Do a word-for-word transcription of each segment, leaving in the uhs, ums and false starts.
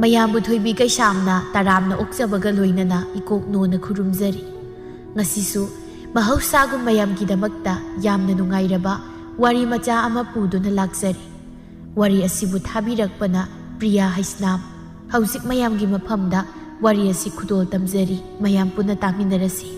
ꯃꯌꯥꯝꯕꯨ ꯊꯣꯏꯕꯤ ꯀꯩꯁꯥꯝꯅ ꯇꯔꯥꯝꯅ ꯑꯣꯛꯆꯕꯒ ꯂꯣꯏꯅꯅ ꯏꯀꯣꯛ ꯅꯣꯟꯅ ꯈꯨꯔꯨꯝꯖꯔꯤ꯫ ꯉꯁꯤꯁꯨ ꯃꯍꯧꯁꯥꯒꯨꯝ ꯃꯌꯥꯝꯒꯤꯗꯃꯛꯇ ꯌꯥꯝꯅ ꯅꯨꯡꯉꯥꯏꯔꯕ ꯋꯥꯔꯤ ꯃꯆꯥ ꯑꯃ ꯄꯨꯗꯨꯅ ꯂꯥꯛꯆꯔꯤ꯫ ꯋꯥꯔꯤ ꯑꯁꯤꯕꯨ ꯊꯥꯕꯤꯔꯛꯄꯅ ꯄ꯭ꯔꯤꯌꯥ ꯍꯩꯁꯅꯥꯝ꯫ ꯍꯧꯖꯤꯛ ꯃꯌꯥꯝꯒꯤ ꯃꯐꯝꯗ ꯋꯥꯔꯤ ꯑꯁꯤ ꯈꯨꯗꯣꯜ ꯇꯝꯖꯔꯤ꯫ ꯃꯌꯥꯝ ꯄꯨꯟꯅ ꯇꯥꯃꯤꯟꯅꯔꯁꯤ꯫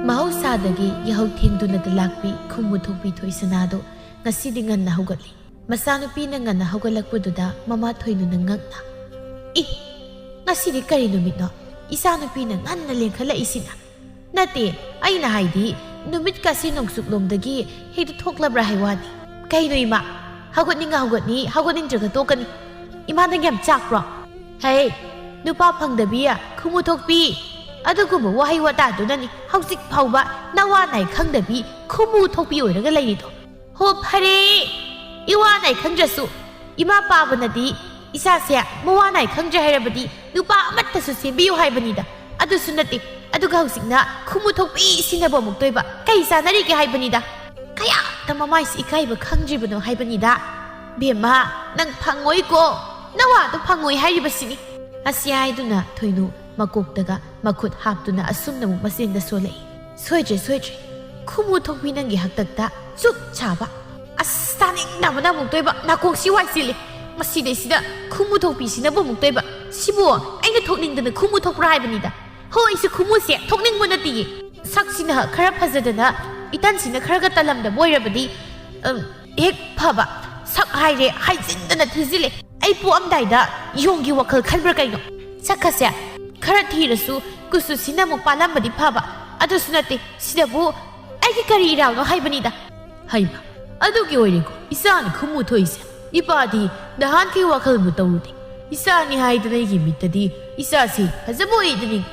ꯃꯍꯧꯁꯥꯗꯒꯤ ꯌꯥꯍꯧ ꯊꯦꯡꯗꯨꯅꯇ ꯂꯥꯛꯄꯤ ꯈꯨꯝꯃꯨ ꯊꯣꯛꯄꯤ ꯊꯣꯏꯁꯅꯥꯗꯣ ꯉꯁꯤꯗꯤ ꯉꯟꯅ ꯍꯧꯒꯠꯂꯤ꯫ ꯃꯆꯥꯅꯨꯄꯤꯅ ꯉꯟꯅ ꯍꯧꯒꯠꯂꯛꯄꯗꯨꯗ ꯃꯃꯥ ꯊꯣꯏꯅꯨꯅ ꯉꯛꯅ, "ꯏ, ꯉꯁꯤꯗꯤ ꯀꯔꯤ ꯅꯨꯃꯤꯠꯅꯣ? ꯏꯆꯥꯅꯨꯄꯤꯅ ꯉꯟꯅ ꯂꯦꯡꯈꯠꯂꯛꯏꯁꯤꯅ?" "ꯅꯠꯇꯦ, ꯑꯩꯅ ꯍꯥꯏꯗꯤ ꯅꯨꯃꯤꯠꯀꯁꯤ ꯅꯣꯡꯆꯨꯞꯂꯣꯝꯗꯒꯤ ꯍꯦꯛꯇ ꯊꯣꯛꯂꯕ꯭ꯔꯥ ꯍꯥꯏ ꯋꯥꯅꯤ꯫ ꯀꯩꯅꯣ ꯏꯃꯥ? ꯍꯧꯒꯠꯅꯤꯡꯉ ꯍꯧꯒꯠꯅꯤ, ꯍꯧꯒꯠꯅꯤꯡꯗ꯭ꯔꯒ ꯇꯣꯛꯀꯅꯤ꯫ ꯏꯃꯥ ꯅꯪ ꯌꯥꯝ ꯆꯥꯛꯄ꯭ꯔꯣ? ꯍꯩ, ꯅꯨꯄꯥ ꯐꯪꯗꯕꯤ, ꯈꯨꯃꯨ ꯊꯣꯛꯄꯤ, ꯑꯗꯨꯒꯨꯝꯕ ꯋꯥꯍꯩ ꯋꯥꯇꯥꯗꯨꯅꯅꯤ ꯍꯧꯖꯤꯛ ꯐꯥꯎꯕ ꯅꯋꯥ ꯅꯥꯏ ꯈꯪꯗꯕꯤ ꯈꯨꯃꯨ ꯊꯣꯛꯄꯤ ꯑꯣꯏꯔꯒ ꯂꯩꯔꯤꯗꯣ꯫ ꯍꯣ ꯐꯔꯦ, ꯏꯋꯥ ꯅꯥꯏ ꯈꯪꯗ꯭ꯔꯁꯨ ꯏꯃꯥ ꯄꯥꯕꯅꯗꯤ ꯏꯆꯥꯁꯦ ꯃꯋꯥ ꯅꯥꯏ ꯈꯪꯗ꯭ꯔꯦ ꯍꯥꯏꯔꯕꯗꯤ ꯅꯨꯄꯥ ꯑꯃꯠꯇꯁꯨ ꯁꯦꯝꯕꯤꯌꯨ ꯍꯥꯏꯕꯅꯤꯗ꯫ ꯑꯗꯨꯁꯨ ꯅꯠꯇꯦ, ꯑꯗꯨꯒ ꯍꯧꯖꯤꯛꯅ ꯈꯨꯃꯨ ꯊꯣꯛꯄꯤ ꯁꯤꯟꯅꯕ ꯑꯃꯨꯛꯇꯣꯏꯕ꯫ ꯀꯩ ꯆꯥꯟꯅꯔꯤꯒꯦ ꯍꯥꯏꯕꯅꯤꯗ꯫ ꯀꯌꯥꯝꯇ ꯃꯃꯥꯏꯁꯤ ꯏꯀꯥꯏꯕ ꯈꯪꯗ꯭ꯔꯤꯕꯅꯣ ꯍꯥꯏꯕꯅꯤꯗ꯫ ꯕꯦꯝꯃ, ꯅꯪ ꯐꯪꯉꯣꯏꯀꯣ, ꯅꯋꯥꯗꯣ ꯐꯪꯉꯣꯏ ꯍꯥꯏꯔꯤꯕꯁꯤꯅꯤ꯫ ꯑꯁꯤ ꯍꯥꯏꯗꯨꯅ ꯊꯣꯏꯅꯨ ꯃꯀꯣꯛꯇꯒ ꯃꯈꯨꯠ ꯍꯥꯞꯇꯨꯅ ꯑꯁꯨꯝꯅ ꯑꯃꯨꯛ ꯃꯆꯤꯟꯗ ꯁꯣꯜꯂꯛꯏ꯫ ꯁꯣꯏꯗ꯭ꯔꯦ, ꯁꯣꯏꯗ꯭ꯔꯦ꯫ ꯈꯨꯃꯨ ꯊꯣꯛꯄꯤ ꯅꯪꯒꯤ ꯍꯛꯇꯛꯇ ꯆꯨꯞ ꯆꯥꯕ꯫ ꯑꯁ, ꯇꯥꯅꯤꯡꯗꯕꯅ ꯑꯃꯨꯛꯇꯣꯏꯕ, ꯅꯥꯀꯣꯡꯁꯤ ꯋꯥꯏ ꯆꯤꯜꯂꯤ꯫ ꯃꯁꯤꯗꯩꯁꯤꯗ ꯈꯨꯃꯨ ꯊꯣꯛꯄꯤꯁꯤꯅꯕꯨ ꯑꯃꯨꯛꯇꯣꯏꯕ꯫ ꯁꯤꯕꯨ ꯑꯩꯅ ꯊꯣꯛꯅꯤꯡꯗꯅ ꯈꯨꯃꯨ ꯊꯣꯛꯄ꯭ꯔꯥ ꯍꯥꯏꯕꯅꯤꯗ꯫ ꯍꯣꯏ, ꯑꯩꯁꯨ ꯈꯨꯃꯨꯁꯦ ꯊꯣꯛꯅꯤꯡꯕ ꯅꯠꯇꯤꯌꯦ꯫ ꯁꯛꯁꯤꯅ ꯈꯔ ꯐꯖꯗꯅ, ꯏꯇꯟꯁꯤꯅ ꯈꯔꯒ ꯇꯜꯂꯝꯗꯕ ꯑꯣꯏꯔꯕꯗꯤ, ꯑꯝ, ꯍꯦꯛ ꯐꯕ꯫ ꯁꯛ ꯍꯥꯏꯔꯦ, ꯍꯥꯏꯖꯤꯟꯗꯅ ꯊꯤꯖꯤꯜꯂꯦ꯫ ꯑꯩ ꯄꯣꯛꯑꯝꯗꯥꯏꯗ ꯌꯣꯡꯒꯤ ꯋꯥꯈꯜ ꯈꯟꯕ꯭ꯔꯥ ꯀꯩꯅꯣ? ꯁꯛꯀꯁꯦ ꯈꯔ ꯊꯤꯔꯁꯨ ꯀꯨꯆꯨꯁꯤꯅ ꯑꯃꯨꯛ ꯄꯥꯜꯂꯝꯕꯗꯤ ꯐꯕ꯫ ꯑꯗꯨꯁꯨ ꯅꯠꯇꯦ, ꯁꯤꯗꯕꯨ ꯑꯩꯒꯤ ꯀꯔꯤ ꯏꯔꯥꯜꯅꯣ ꯍꯥꯏꯕꯅꯤꯗ꯫ ꯍꯩꯃ, ꯑꯗꯨꯒꯤ ꯑꯣꯏꯔꯦꯀꯣ ꯏꯆꯥꯅ ꯈꯨꯃꯨ ꯊꯣꯛꯏꯁꯦ꯫ ꯏꯄꯥꯗꯤ ꯅꯍꯥꯟꯈꯩ ꯋꯥꯈꯜꯕꯨ ꯇꯧꯔꯨꯗꯦ꯫ ꯏꯆꯥꯅꯤ ꯍꯥꯏꯗꯅ ꯑꯩꯒꯤ ꯃꯤꯠꯇꯗꯤ ꯏꯆꯥꯁꯤ ꯐꯖꯕ ꯑꯣꯏꯗꯅꯤ꯫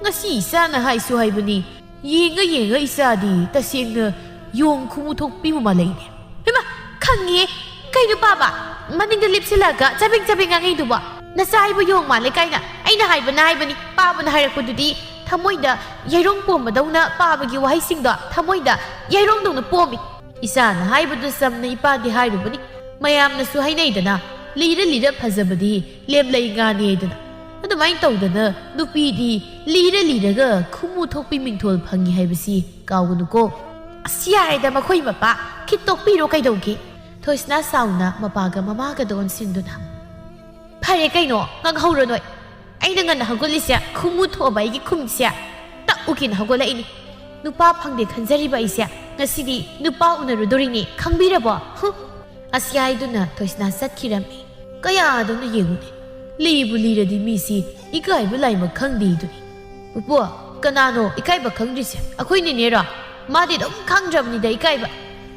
ꯉꯁꯤ ꯏꯆꯥꯅ ꯍꯥꯏꯁꯨ ꯍꯥꯏꯕꯅꯤ, ꯌꯦꯡꯉ ꯌꯦꯡꯉ ꯏꯆꯥꯗꯤ ꯇꯁꯦꯡꯅ ꯌꯣꯡ ꯈꯨꯃꯨ ꯊꯣꯛꯄꯤꯕꯨ ꯃꯥꯜꯂꯛꯏꯅꯦ꯫ ꯍꯩꯃꯥ, ꯈꯪꯉꯦ꯫ ꯀꯩꯅꯣ ꯄꯥꯕ? ꯃꯅꯤꯡꯗ ꯂꯦꯞꯁꯤꯜꯂꯒ ꯆꯕꯦꯡ ꯆꯕꯦꯡ ꯉꯥꯡꯉꯛꯏꯗꯨꯕꯣ? ꯅꯆꯥ ꯍꯥꯏꯕ ꯌꯣꯡ ꯃꯥꯜꯂꯦ ꯀꯥꯏꯅ꯫ ꯑꯩꯅ ꯍꯥꯏꯕꯅ ꯍꯥꯏꯕꯅꯤ, ꯄꯥꯕꯅ ꯍꯥꯏꯔꯛꯄꯗꯨꯗꯤ ꯊꯃꯣꯏꯗ ꯌꯥꯏꯔꯣꯡ ꯄꯣꯝꯕꯗꯧꯅ ꯄꯥꯕꯒꯤ ꯋꯥꯍꯩꯁꯤꯡꯗꯣ ꯊꯃꯣꯏꯗ ꯌꯥꯏꯔꯣꯡꯗꯧꯅ ꯄꯣꯝꯃꯤ꯫ ꯏꯆꯥꯅ ꯍꯥꯏꯕꯗꯨ ꯆꯝꯅ ꯏꯄꯥꯗꯤ ꯍꯥꯏꯔꯨꯕꯅꯤ꯫ ꯃꯌꯥꯝꯅꯁꯨ ꯍꯥꯏꯅꯩꯗꯅ, "ꯂꯤꯔ ꯂꯤꯔ ꯐꯖꯕꯗꯤ ꯂꯦꯝꯂꯩ ꯉꯥꯅꯤ" ꯍꯥꯏꯗꯅ꯫ ꯑꯗꯨꯃꯥꯏꯅ ꯇꯧꯗꯅ ꯅꯨꯄꯤꯗꯤ ꯂꯤꯔ ꯂꯤꯔꯒ ꯈꯨꯃꯨ ꯊꯣꯛꯄꯤ ꯃꯤꯡꯊꯣꯜ ꯐꯪꯉꯤ ꯍꯥꯏꯕꯁꯤ ꯀꯥꯎꯒꯅꯨꯀꯣ꯫ "ꯑꯁ, ꯌꯥꯔꯦꯗ ꯃꯈꯣꯏ ꯃꯄꯥ, ꯈꯤꯠ ꯇꯣꯛꯄꯤꯔꯣ ꯀꯩꯗꯧꯒꯦ?" ꯊꯣꯏꯁꯅꯥ ꯁꯥꯎꯅ ꯃꯄꯥꯒ ꯃꯃꯥꯒꯗ ꯑꯣꯟꯁꯤꯟꯗꯨꯅ, "ꯐꯔꯦ ꯀꯩꯅꯣ, ꯉꯥꯡꯍꯧꯔꯣ ꯅꯣꯏ꯫ ꯑꯩꯅ ꯉꯟꯅ ꯍꯧꯒꯠꯂꯤꯁꯦ ꯈꯨꯃꯨ ꯊꯣꯛꯑꯕ ꯑꯩꯒꯤ ꯈꯨꯝꯁꯦ ꯇꯛꯎꯒꯦꯅ ꯍꯧꯒꯠꯂꯛꯏꯅꯤ꯫ ꯅꯨꯄꯥ ꯐꯪꯗꯦ ꯈꯟꯖꯔꯤꯕ ꯑꯩꯁꯦ ꯉꯁꯤꯗꯤ ꯅꯨꯄꯥ ꯎꯅꯔꯨꯗꯣꯔꯤꯅꯤ, ꯈꯪꯕꯤꯔꯕꯣ?" ꯍꯨꯝ꯫ ꯑꯁꯤ ꯍꯥꯏꯗꯨꯅ ꯊꯣꯏꯁꯅꯥ ꯆꯠꯈꯤꯔꯝꯃꯤ꯫ ꯀꯌꯥꯗꯧꯅ ꯌꯦꯡꯉꯨꯅꯦ, ꯂꯤꯕꯨ ꯂꯤꯔꯗꯤ ꯃꯤꯁꯤ ꯏꯀꯥꯏꯕ ꯂꯥꯏꯃꯛ ꯈꯪꯗꯦꯗꯨꯅꯤ꯫ "ꯄꯨꯄꯨ, ꯀꯅꯥꯅꯣ ꯏꯀꯥꯏꯕ ꯈꯪꯗ꯭ꯔꯤꯁꯦ? ꯑꯩꯈꯣꯏ ꯅꯦꯅꯦꯔꯣ? ꯃꯥꯗꯤ ꯑꯗꯨꯝ ꯈꯪꯗ꯭ꯔꯕꯅꯤꯗ ꯏꯀꯥꯏꯕ꯫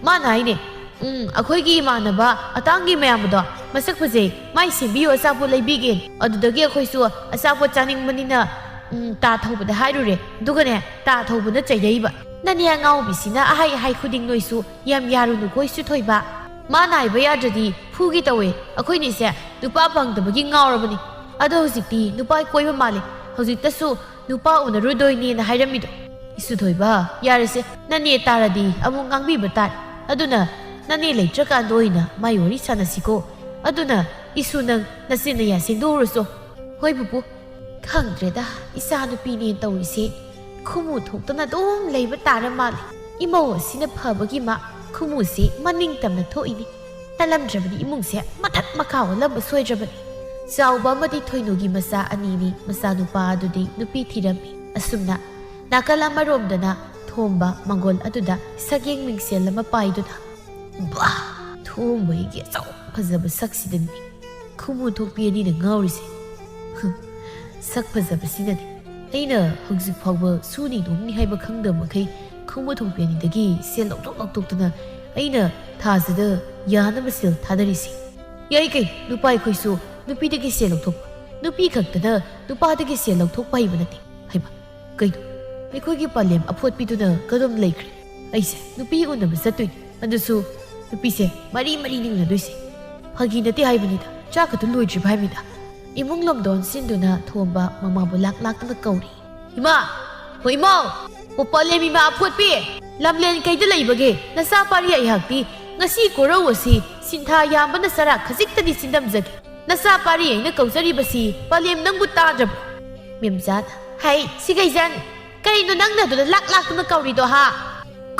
ꯃꯥꯅ ꯍꯥꯏꯅꯦ, 'ꯎꯝ, ꯑꯩꯈꯣꯏꯒꯤ ꯏꯃꯥꯟꯅꯕ ꯑꯇꯥꯡꯒꯤ ꯃꯌꯥꯝꯕꯗꯣ ꯃꯁꯛ ꯐꯖꯩ, ꯃꯥꯏ ꯁꯦꯝꯕꯤꯌꯨ, ꯑꯆꯥꯄꯣꯠ ꯂꯩꯕꯤꯒꯦ꯫ ꯑꯗꯨꯗꯒꯤ ꯑꯩꯈꯣꯏꯁꯨ ꯑꯆꯥꯄꯣꯠ ꯆꯥꯅꯤꯡꯕꯅꯤꯅ, ꯎꯝ, ꯇꯥ ꯊꯧꯕꯗ ꯍꯥꯏꯔꯨꯔꯦ꯫ ꯑꯗꯨꯒꯅꯦ, ꯇꯥ ꯊꯧꯕꯅ ꯆꯩꯔꯛꯏꯕ꯫ ꯅꯅꯦ ꯑꯉꯥꯎꯕꯤꯁꯤꯅ ꯑꯍꯥꯏ ꯑꯍꯥꯏ ꯈꯨꯗꯤꯡ ꯅꯣꯏꯁꯨ ꯌꯥꯝ ꯌꯥꯔꯨꯅꯨꯀꯣ, ꯏꯁꯨ ꯊꯣꯏꯕ꯫ ꯃꯥꯅ ꯍꯥꯏꯕ ꯌꯥꯗ꯭ꯔꯗꯤ ꯐꯨꯒꯦ ꯇꯧꯋꯦ꯫ ꯑꯩꯈꯣꯏꯅꯤꯁꯦ ꯅꯨꯄꯥ ꯐꯪꯗꯕꯒꯤ ꯉꯥꯎꯔꯕꯅꯤ꯫ ꯑꯗꯣ ꯍꯧꯖꯤꯛꯇꯤ ꯅꯨꯄꯥ ꯀꯣꯏꯕ ꯃꯥꯜꯂꯦ꯫ ꯍꯧꯖꯤꯛꯇꯁꯨ ꯅꯨꯄꯥ ꯎꯅꯔꯨꯗꯣꯏꯅꯦꯅ ꯍꯥꯏꯔꯝꯃꯤꯗꯣ꯫ ꯏꯁꯨ ꯊꯣꯏꯕ, ꯌꯥꯔꯦꯁꯦ, ꯅꯅꯦ ꯇꯥꯔꯗꯤ ꯑꯃꯨꯛ ꯉꯥꯡꯕꯤꯕ ꯇꯥꯔꯦ꯫ ꯑꯗꯨꯅ ꯅꯅꯦ ꯂꯩꯇ꯭ꯔꯀꯥꯟꯗ ꯑꯣꯏꯅ ꯃꯥꯏ ꯋꯥꯔꯤ ꯁꯥꯟꯅꯁꯤꯀꯣ꯫ ꯑꯗꯨꯅ ꯏꯁꯨ, ꯅꯪ ꯅꯆꯤꯟ ꯅꯌꯥ ꯁꯦꯡꯗꯣꯛꯎꯔꯨꯆꯣ꯫ ꯍꯣꯏ ꯄꯨꯄꯨ꯫ ꯈꯪꯗ꯭ꯔꯦꯗ, ꯏꯆꯥꯅꯨꯄꯤꯅꯦ ꯇꯧꯔꯤꯁꯦ꯫ ꯈꯨꯃꯨ ꯊꯣꯛꯇꯅ ꯑꯗꯨꯝ ꯂꯩꯕ ꯇꯥꯔ ꯃꯥꯜꯂꯦ꯫ ꯏꯃꯧ ꯑꯁꯤꯅ ꯐꯕꯒꯤ ꯃꯥ ꯈꯨꯃꯨꯁꯤ ꯃꯅꯤꯡ ꯇꯝꯅ ꯊꯣꯛꯏꯅꯤ꯫ ꯇꯜꯂꯝꯗ꯭ꯔꯕꯗꯤ ꯏꯃꯨꯡꯁꯦ ꯃꯊꯛ ꯃꯈꯥ ꯑꯣꯜꯂꯝꯕ ꯁꯣꯏꯗ꯭ꯔꯕꯅꯤ꯫ ꯆꯥꯎꯕ ꯑꯃꯗꯤ ꯊꯣꯏꯅꯨꯒꯤ ꯃꯆꯥ ꯑꯅꯤꯅꯤ꯫ ꯃꯆꯥꯅꯨꯄꯥ ꯑꯗꯨꯗꯤ ꯅꯨꯄꯤ ꯊꯤꯔꯝꯃꯤ꯫ ꯑꯁꯨꯝꯅ ꯅꯥꯀꯜ ꯑꯃꯔꯣꯝꯗꯅ ꯊꯣꯝꯕ ꯃꯪꯒꯣꯜ ꯑꯗꯨꯗ ꯁꯛꯌꯦꯡ ꯃꯤꯡꯁꯦꯜ ꯑꯃ ꯄꯥꯏꯗꯨꯅ, ꯕꯥ! ꯊꯣꯝꯕ ꯑꯩꯒꯤ ꯑꯆꯧ ꯐꯖꯕ ꯁꯛꯁꯤꯗꯅꯤ ꯈꯨꯃꯨ ꯊꯣꯛꯄꯤ ꯑꯅꯤꯅ ꯉꯥꯎꯔꯤꯁꯦ꯫ ꯍꯨꯝ, ꯁꯛ ꯐꯖꯕꯁꯤꯅꯅꯤ ꯑꯩꯅ ꯍꯧꯖꯤꯛ ꯐꯥꯎꯕ ꯁꯨꯅꯤ ꯅꯣꯝꯅꯤ ꯍꯥꯏꯕ ꯈꯪꯗꯕ ꯃꯈꯩ ꯈꯨꯃꯨ ꯊꯣꯛꯄꯤ ꯑꯅꯤꯗꯒꯤ ꯁꯦꯜ ꯂꯧꯊꯣꯛ ꯂꯧꯊꯣꯛꯇꯨꯅ ꯑꯩꯅ ꯊꯥꯖꯗ ꯌꯥꯅꯕ ꯁꯦꯜ ꯊꯥꯗꯔꯤꯁꯦ꯫ ꯌꯥꯏ ꯀꯩ, ꯅꯨꯄꯥ ꯑꯩꯈꯣꯏꯁꯨ ꯅꯨꯄꯤꯗꯒꯤ ꯁꯦꯜ ꯂꯧꯊꯣꯛꯄ, ꯅꯨꯄꯤ ꯈꯛꯇꯅ ꯅꯨꯄꯥꯗꯒꯤ ꯁꯦꯜ ꯂꯧꯊꯣꯛꯄ ꯍꯩꯕ ꯅꯠꯇꯦ꯫ ꯍꯩꯃ, ꯀꯩꯅꯣ? ꯑꯩꯈꯣꯏꯒꯤ ꯄꯂꯦꯝ ꯑꯐꯣꯠꯄꯤꯗꯨꯅ ꯀꯗꯣꯝ ꯂꯩꯈ꯭ꯔꯦ? ꯑꯩꯁꯦ ꯅꯨꯄꯤ ꯎꯅꯕ ꯆꯠꯇꯣꯏꯅꯤ꯫ ꯑꯗꯨꯁꯨ ꯅꯨꯄꯤꯁꯦ ꯃꯔꯤ ꯃꯔꯤꯅꯤ ꯎꯅꯗꯣꯏꯁꯦ꯫ ꯐꯥꯒꯤ ꯅꯠꯇꯦ ꯍꯥꯏꯕꯅꯤꯗ, ꯆꯥꯛ ꯈꯛꯇ ꯂꯣꯏꯗ꯭ꯔꯤꯕ ꯍꯥꯏꯕꯅꯤꯗ꯫ ꯏꯃꯨꯡ ꯂꯣꯝꯗ ꯑꯣꯟꯁꯤꯟꯗꯨꯅ ꯊꯣꯝꯕ ꯃꯃꯥꯕꯨ ꯂꯥꯛ ꯂꯥꯛꯇꯨꯅ ꯀꯧꯔꯤ꯫ "ꯏꯃꯥ! ꯍꯣ ꯏꯃꯥꯎ! ꯍꯣ ꯄꯂꯦꯝ ꯏꯃꯥ ꯑꯐꯣꯠꯄꯤ! ꯂꯝꯂꯦꯟ ꯀꯩꯗ ꯂꯩꯕꯒꯦ? ꯅꯆꯥ ꯄꯥꯔꯤ ꯑꯩꯍꯥꯛꯇꯤ ꯉꯁꯤ ꯀꯣꯔꯧ ꯑꯁꯤ ꯁꯤꯟꯊꯥ ꯌꯥꯝꯕꯅ ꯆꯔꯥ ꯈꯖꯤꯛꯇꯗꯤ ꯁꯤꯟꯗꯝꯖꯒꯦ꯫ ꯅꯆꯥ ꯄꯥꯔꯤ ꯑꯩꯅ ꯀꯧꯖꯔꯤꯕꯁꯤ ꯄꯂꯦꯝ ꯅꯪꯕꯨ ꯇꯥꯗ꯭ꯔꯕ꯭ꯔꯣ?" ꯃꯦꯝꯆꯥ, "ꯍꯩ, ꯁꯤꯒꯩꯖꯟ! ꯀꯩꯅꯣ ꯅꯪꯅ ꯑꯗꯨꯗ ꯂꯥꯛ ꯂꯥꯛꯇꯨꯅ ꯀꯧꯔꯤꯗꯣ, ꯍꯥ?"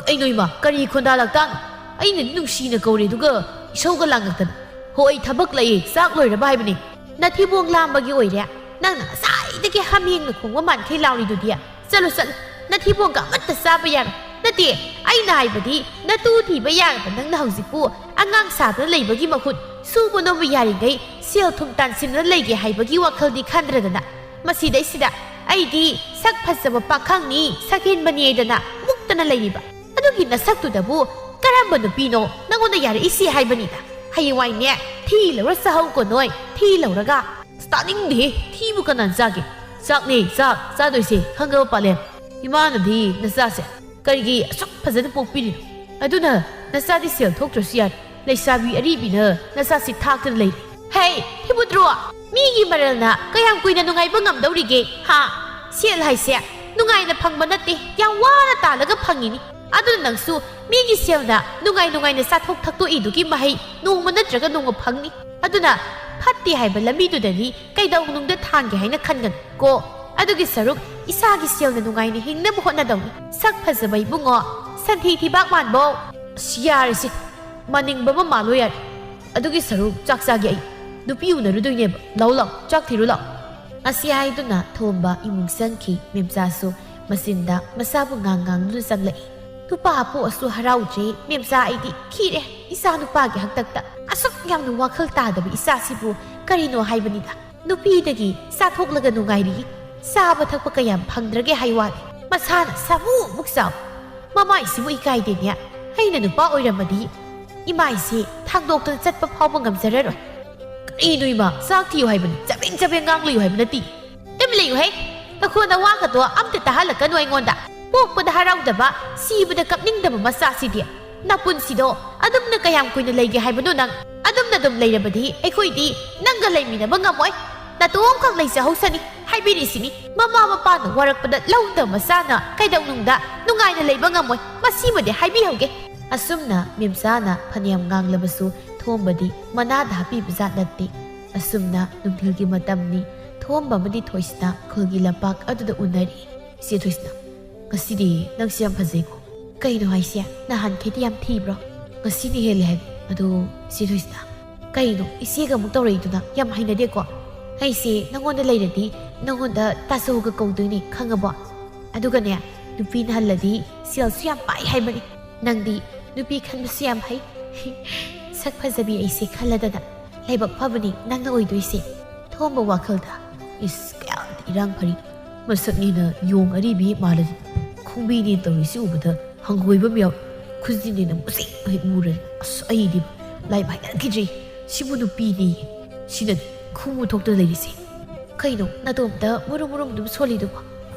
"ꯀꯩꯅꯣ ꯏꯃꯥ, ꯀꯔꯤ ꯈꯣꯟꯗꯥ ꯂꯥꯛꯇꯥꯡ? ꯑꯩꯅꯗꯤ ꯅꯨꯡꯁꯤꯅ ꯀꯧꯔꯦ, ꯑꯗꯨꯒ ꯏꯁꯧꯒ ꯂꯥꯡꯉꯛꯇꯅ꯫ ꯍꯣ, ꯑꯩ ꯊꯕꯛ ꯂꯩꯌꯦ, ꯆꯥꯛ ꯂꯣꯏꯔꯕ ꯍꯥꯏꯕꯅꯤ꯫ ꯅꯊꯤꯕꯣꯡ ꯂꯥꯝꯕꯒꯤ ꯑꯣꯏꯔꯦ꯫ ꯅꯪꯅ ꯉꯁꯥꯏꯗꯒꯤ ꯍꯥꯃꯦꯡꯅ ꯈꯣꯡꯕ ꯃꯥꯟꯈꯩ ꯂꯥꯎꯔꯤꯗꯨꯗꯤ꯫ ꯆꯠꯂꯨ, ꯆꯠꯂꯨ, ꯅꯊꯤꯕꯣꯡꯒ ꯑꯃꯠꯇ ꯆꯥꯕ ꯌꯥꯔꯣꯏ꯫ ꯅꯠꯇꯦ, ꯑꯩꯅ ꯍꯥꯏꯕꯗꯤ ꯅꯇꯨ ꯊꯤꯕ ꯌꯥꯔꯕ ꯅꯪꯅ ꯍꯧꯖꯤꯛꯄꯨ ꯑꯉꯥꯡ ꯁꯥꯗꯅ ꯂꯩꯕꯒꯤ ꯃꯍꯨꯠ ꯁꯨꯕ ꯅꯣꯝꯕ ꯌꯥꯔꯤꯉꯩ ꯁꯦꯜ ꯊꯨꯝ ꯇꯥꯟꯁꯤꯟꯗꯨꯅ ꯂꯩꯒꯦ ꯍꯥꯏꯕꯒꯤ ꯋꯥꯈꯜꯗꯤ ꯈꯟꯗ꯭ꯔꯗꯅ꯫ ꯃꯁꯤꯗꯩꯁꯤꯗ ꯑꯩꯗꯤ ꯁꯛ ꯐꯖꯕ ꯄꯥꯈꯪꯅꯤ, ꯁꯛꯍꯦꯟꯕꯅꯦꯗꯅ ꯃꯨꯛꯇꯅ ꯂꯩꯔꯤꯕ꯫ ꯑꯗꯨꯒꯤ ꯅꯁꯛꯇꯨꯗꯕꯨ ꯀꯔꯝꯕ ꯅꯨꯄꯤꯅꯣ ꯅꯪꯉꯣꯟꯗ ꯌꯥꯔꯛꯏꯁꯤ ꯍꯥꯏꯕꯅꯤꯗ? ꯍꯌꯦꯡꯋꯥꯏꯅꯦ, ꯊꯤ ꯂꯧꯔ ꯆꯥꯍꯧꯀꯣ ꯅꯣꯏ, ꯊꯤ ꯂꯧꯔꯒ꯫ ꯑꯁ, ꯇꯥꯅꯤꯡꯗꯦꯍꯦ, ꯊꯤꯕꯨ ꯀꯅꯥꯅ ꯆꯥꯒꯦ? ꯆꯥꯛꯅꯦ, ꯆꯥꯛ ꯆꯥꯗꯣꯏꯁꯦ, ꯈꯪꯉꯕ ꯄꯥꯂꯦꯝ? ꯏꯃꯥꯅꯗꯤ ꯅꯆꯥꯁꯦ ꯀꯔꯤꯒꯤ ꯑꯁꯨꯛ ꯐꯖꯅ ꯄꯣꯛꯄꯤꯔꯤꯅꯣ? ꯑꯗꯨꯅ ꯅꯆꯥꯗꯤ ꯁꯦꯜ ꯊꯣꯛꯇ꯭ꯔꯁꯨ ꯌꯥꯔꯦ, ꯂꯩꯁꯥꯕꯤ ꯑꯔꯤꯕꯤꯅ ꯅꯆꯥꯁꯤ ꯊꯥꯛꯇꯅ ꯂꯩꯔꯦ꯫ ꯍꯦ, ꯊꯤꯕꯨꯗ꯭ꯔꯣ, ꯃꯤꯒꯤ ꯃꯔꯜꯅ ꯀꯌꯥꯝ ꯀꯨꯏꯅ ꯅꯨꯡꯉꯥꯏꯕ ꯉꯝꯗꯧꯔꯤꯒꯦ, ꯍꯥ? ꯁꯦꯜ ꯍꯥꯏꯁꯦ ꯅꯨꯡꯉꯥꯏꯅ ꯐꯪꯕ ꯅꯠꯇꯦ, ꯌꯥꯝ ꯋꯥꯅ ꯇꯥꯜꯂꯒ ꯐꯪꯉꯤꯅꯤ꯫ ꯑꯗꯨꯅ ꯅꯪꯁꯨ ꯃꯤꯒꯤ ꯁꯦꯜꯅ ꯅꯨꯡꯉꯥꯏ ꯅꯨꯡꯉꯥꯏꯅ ꯆꯥꯊꯣꯛ ꯊꯛꯇꯣꯛꯏꯗꯨꯒꯤ ꯃꯍꯩ ꯅꯣꯡꯃ ꯅꯠꯇ꯭ꯔꯒ ꯅꯣꯡꯃ ꯐꯪꯅꯤ꯫ ꯑꯗꯨꯅ ꯐꯠꯇꯦ ꯍꯥꯏꯕ ꯂꯝꯕꯤꯗꯨꯗꯗꯤ ꯀꯩꯗꯧꯅꯨꯡꯗ ꯊꯥꯡꯒꯦ ꯍꯥꯏꯅ ꯈꯟꯒꯅꯨ ꯀꯣ꯫ ꯑꯗꯨꯒꯤ ꯁꯔꯨꯛ ꯏꯁꯥꯒꯤ ꯁꯦꯜꯅ ꯅꯨꯡꯉꯥꯏꯅ ꯍꯤꯡꯅꯕ ꯍꯣꯠꯅꯗꯧꯅꯤ꯫ ꯁꯛ ꯐꯖꯕ ꯏꯕꯨꯡꯉꯣ, ꯁꯟꯊꯤ ꯊꯤꯕꯥꯛ ꯃꯥꯟꯕꯧ꯫ ꯑꯁ, ꯌꯥꯔꯦꯁꯦ, ꯃꯅꯤꯡꯕ ꯑꯃ ꯃꯥꯜꯂꯣ ꯌꯥꯔꯦ꯫ ꯑꯗꯨꯒꯤ ꯁꯔꯨꯛ ꯆꯥꯛ ꯆꯥꯒꯦ ꯑꯩ꯫ ꯅꯨꯄꯤ ꯎꯅꯔꯨꯗꯣꯏꯅꯦꯕ꯫ ꯂꯥꯎ ꯂꯥꯎ, ꯆꯥꯛ ꯊꯤꯔꯨ ꯂꯥꯎ꯫ ꯑꯁꯤ ꯍꯥꯏꯗꯨꯅ ꯊꯣꯝꯕ ꯏꯃꯨꯡ ꯆꯪꯈꯤ꯫ ꯃꯦꯝꯆꯥꯁꯨ ꯃꯆꯤꯟꯗ ꯃꯆꯥꯕꯨ ꯉꯥꯡ ꯉꯥꯡꯗꯨꯅ ꯆꯪꯂꯛꯏ꯫ ꯅꯨꯄꯥ ꯄꯣꯛꯑꯁꯨ ꯍꯔꯥꯎꯗ꯭ꯔꯦ ꯃꯦꯝꯆꯥ, ꯑꯩꯗꯤ ꯈꯤꯔꯦ ꯏꯆꯥ ꯅꯨꯄꯥꯒꯤ ꯍꯥꯛꯇꯛꯇ꯫ ꯑꯁꯨꯛ ꯌꯥꯝꯅ ꯋꯥꯈꯜ ꯇꯥꯗꯕ ꯏꯆꯥꯁꯤꯕꯨ ꯀꯔꯤꯅꯣ ꯍꯥꯏꯕꯅꯤꯗ꯫ ꯅꯨꯄꯤꯗꯒꯤ ꯆꯥꯊꯣꯛꯂꯒ ꯅꯨꯡꯉꯥꯏꯔꯤ꯫ ꯆꯥꯕ ꯊꯛꯄ ꯀꯌꯥꯝ ꯐꯪꯗ꯭ꯔꯒꯦ ꯍꯥꯏ ꯋꯥꯅꯤ꯫ ꯃꯁꯥꯅ ꯁꯥꯃꯨꯃꯨꯛ ꯆꯥꯎ꯫ ꯃꯃꯥꯏꯁꯤꯕꯨ ꯏꯀꯥꯏꯗꯦꯅꯦ꯫ ꯑꯩꯅ ꯅꯨꯄꯥ ꯑꯣꯏꯔꯝꯃꯗꯤ ꯏꯃꯥꯏꯁꯦ ꯊꯥꯡꯗꯣꯛꯇꯨꯅ ꯆꯠꯄ ꯐꯥꯎꯕ ꯉꯝꯖꯔꯔꯣꯏ꯫ ꯀꯔꯤꯅꯣ ꯏꯃꯥ? ꯆꯥꯛ ꯊꯤꯌꯨ ꯍꯥꯏꯕꯅꯤ, ꯆꯕꯦꯡ ꯆꯕꯦꯡ ꯉꯥꯡꯂꯤꯌꯨ ꯍꯥꯏꯕ ꯅꯠꯇꯦ꯫ ꯇꯨꯃꯤꯟ ꯂꯩꯌꯨꯍꯦ! ꯅꯈꯣꯟ ꯅꯋꯥꯒꯗꯣ ꯑꯝꯇ ꯇꯥꯍꯜꯂꯛꯀꯅꯨ ꯑꯩꯉꯣꯟꯗ꯫ ꯄꯣꯛꯄꯗ ꯍꯔꯥꯎꯗꯕ, ꯁꯤꯕꯗ ꯀꯞꯅꯤꯡꯗꯕ ꯃꯆꯥꯁꯤꯗꯤ꯫ ꯅꯄꯨꯟꯁꯤꯗꯣ ꯑꯗꯨꯝꯅ ꯀꯌꯥꯝ ꯀꯨꯏꯅ ꯂꯩꯒꯦ ꯍꯥꯏꯕꯅꯣ ꯅꯪ? ꯑꯗꯨꯝꯅ ꯑꯗꯨꯝ ꯂꯩꯔꯕꯗꯤ ꯑꯩꯈꯣꯏꯗꯤ ꯅꯪꯒ ꯂꯩꯃꯤꯟꯅꯕ ꯉꯝꯃꯣꯏ꯫ ꯅꯇꯣꯝꯈꯛ ꯂꯩꯖꯍꯧꯁꯅꯤ꯫ ꯍꯥꯏꯕꯤꯔꯤꯁꯤꯅꯤ, ꯃꯃꯥ ꯃꯄꯥꯅ ꯋꯥꯔꯛꯄꯗ ꯂꯧꯗ ꯃꯆꯥꯅ ꯀꯩꯗꯧꯅꯨꯡꯗ ꯅꯨꯡꯉꯥꯏꯅ ꯂꯩꯕ ꯉꯝꯃꯣꯏ꯫ ꯃꯁꯤꯃꯗꯤ ꯍꯥꯏꯕꯤꯍꯧꯒꯦ꯫ ꯑꯁꯨꯝꯅ ꯃꯦꯝꯆꯥꯅ ꯐꯅꯌꯥꯝ ꯉꯥꯡꯂꯕꯁꯨ ꯊꯣꯝꯕꯗꯤ ꯃꯅꯥꯗ ꯍꯥꯞꯄꯤꯕ ꯖꯥꯠ ꯅꯠꯇꯦ꯫ ꯑꯁꯨꯝꯅ ꯅꯨꯡꯊꯤꯜꯒꯤ ꯃꯇꯝꯅꯤ꯫ ꯊꯣꯝꯕ ꯑꯃꯗꯤ ꯊꯣꯏꯁꯅꯥ ꯈꯨꯜꯒꯤ ꯂꯝꯄꯥꯛ ꯑꯗꯨꯗ ꯎꯅꯔꯤ꯫ "ꯏꯆꯦ ꯊꯣꯏꯁꯅꯥ, ꯉꯁꯤꯗꯤ ꯅꯪꯁꯦ ꯌꯥꯝ ꯐꯖꯩꯀꯣ꯫ ꯀꯩꯅꯣ ꯍꯥꯏꯁꯦ? ꯅꯍꯥꯟꯈꯩꯗꯤ ꯌꯥꯝ ꯊꯤꯕ꯭ꯔꯣ? ꯉꯁꯤꯅ ꯍꯦꯜꯂꯦ ꯍꯥꯏꯕ꯫ ꯑꯗꯣ ꯏꯆꯦ ꯊꯣꯏꯁꯅꯥ, ꯀꯩꯅꯣ ꯏꯆꯦꯒ ꯑꯃꯨꯛ ꯇꯧꯔꯛꯏꯗꯨꯅ? ꯌꯥꯝ ꯍꯩꯅꯗꯦꯀꯣ꯫ ꯑꯩꯁꯦ ꯅꯪꯉꯣꯟꯗ ꯂꯩꯔꯗꯤ ꯅꯪꯉꯣꯟꯗ ꯇꯥꯆꯧꯒ ꯀꯧꯗꯣꯏꯅꯦ, ꯈꯪꯉꯕꯣ? ꯑꯗꯨꯒꯅꯦ, ꯅꯨꯄꯤꯅ ꯍꯜꯂꯗꯤ ꯁꯦꯜꯁꯨ ꯌꯥꯝ ꯄꯥꯏ ꯍꯥꯏꯕꯅꯤ꯫ ꯅꯪꯗꯤ ꯅꯨꯄꯤ ꯈꯟꯕꯁꯨ ꯌꯥꯝ ꯍꯩ꯫ ꯁꯛ ꯐꯖꯕꯤ ꯑꯩꯁꯦ ꯈꯜꯂꯗꯅ꯫ ꯂꯥꯏꯕꯛ ꯐꯕꯅꯤ ꯅꯪꯅ ꯑꯣꯏꯗꯣꯏꯁꯦ"꯫ ꯊꯣꯝꯕ ꯋꯥꯈꯜꯗ, "ꯏꯁ, ꯀꯌꯥꯗꯤ ꯏꯔꯥꯡ ꯐꯔꯤ꯫ ꯃꯁꯛꯅꯤꯅ ꯌꯣꯡ ꯑꯔꯤꯕꯤ ꯃꯥꯜꯂꯗꯤ, ꯈꯣꯡꯕꯤꯅꯦ ꯇꯧꯔꯤꯁꯤ ꯎꯕꯗ ꯍꯪꯒꯣꯏꯕ ꯑꯃ ꯌꯥꯎꯏ꯫ ꯈꯨꯖꯤꯟꯅꯤꯅ ꯃꯨꯁꯤꯛ ꯍꯦꯛ ꯃꯨꯔꯦ꯫ ꯑꯁ, ꯑꯩꯗꯤ ꯂꯥꯏ ꯍꯩꯅꯈꯤꯗ꯭ꯔꯦ꯫ ꯁꯤꯕꯨ ꯅꯨꯄꯤꯅꯦ꯫ ꯁꯤꯅꯗꯤ ꯈꯨꯃꯨ ꯊꯣꯛꯇ ꯂꯩꯔꯤꯁꯦ꯫ ꯀꯩꯅꯣ ꯅꯇꯣꯝꯇ ꯃꯨꯔꯨꯝ ꯃꯨꯔꯨꯝ ꯑꯗꯨꯝ ꯁꯣꯜꯂꯤꯗꯨꯕꯣ?"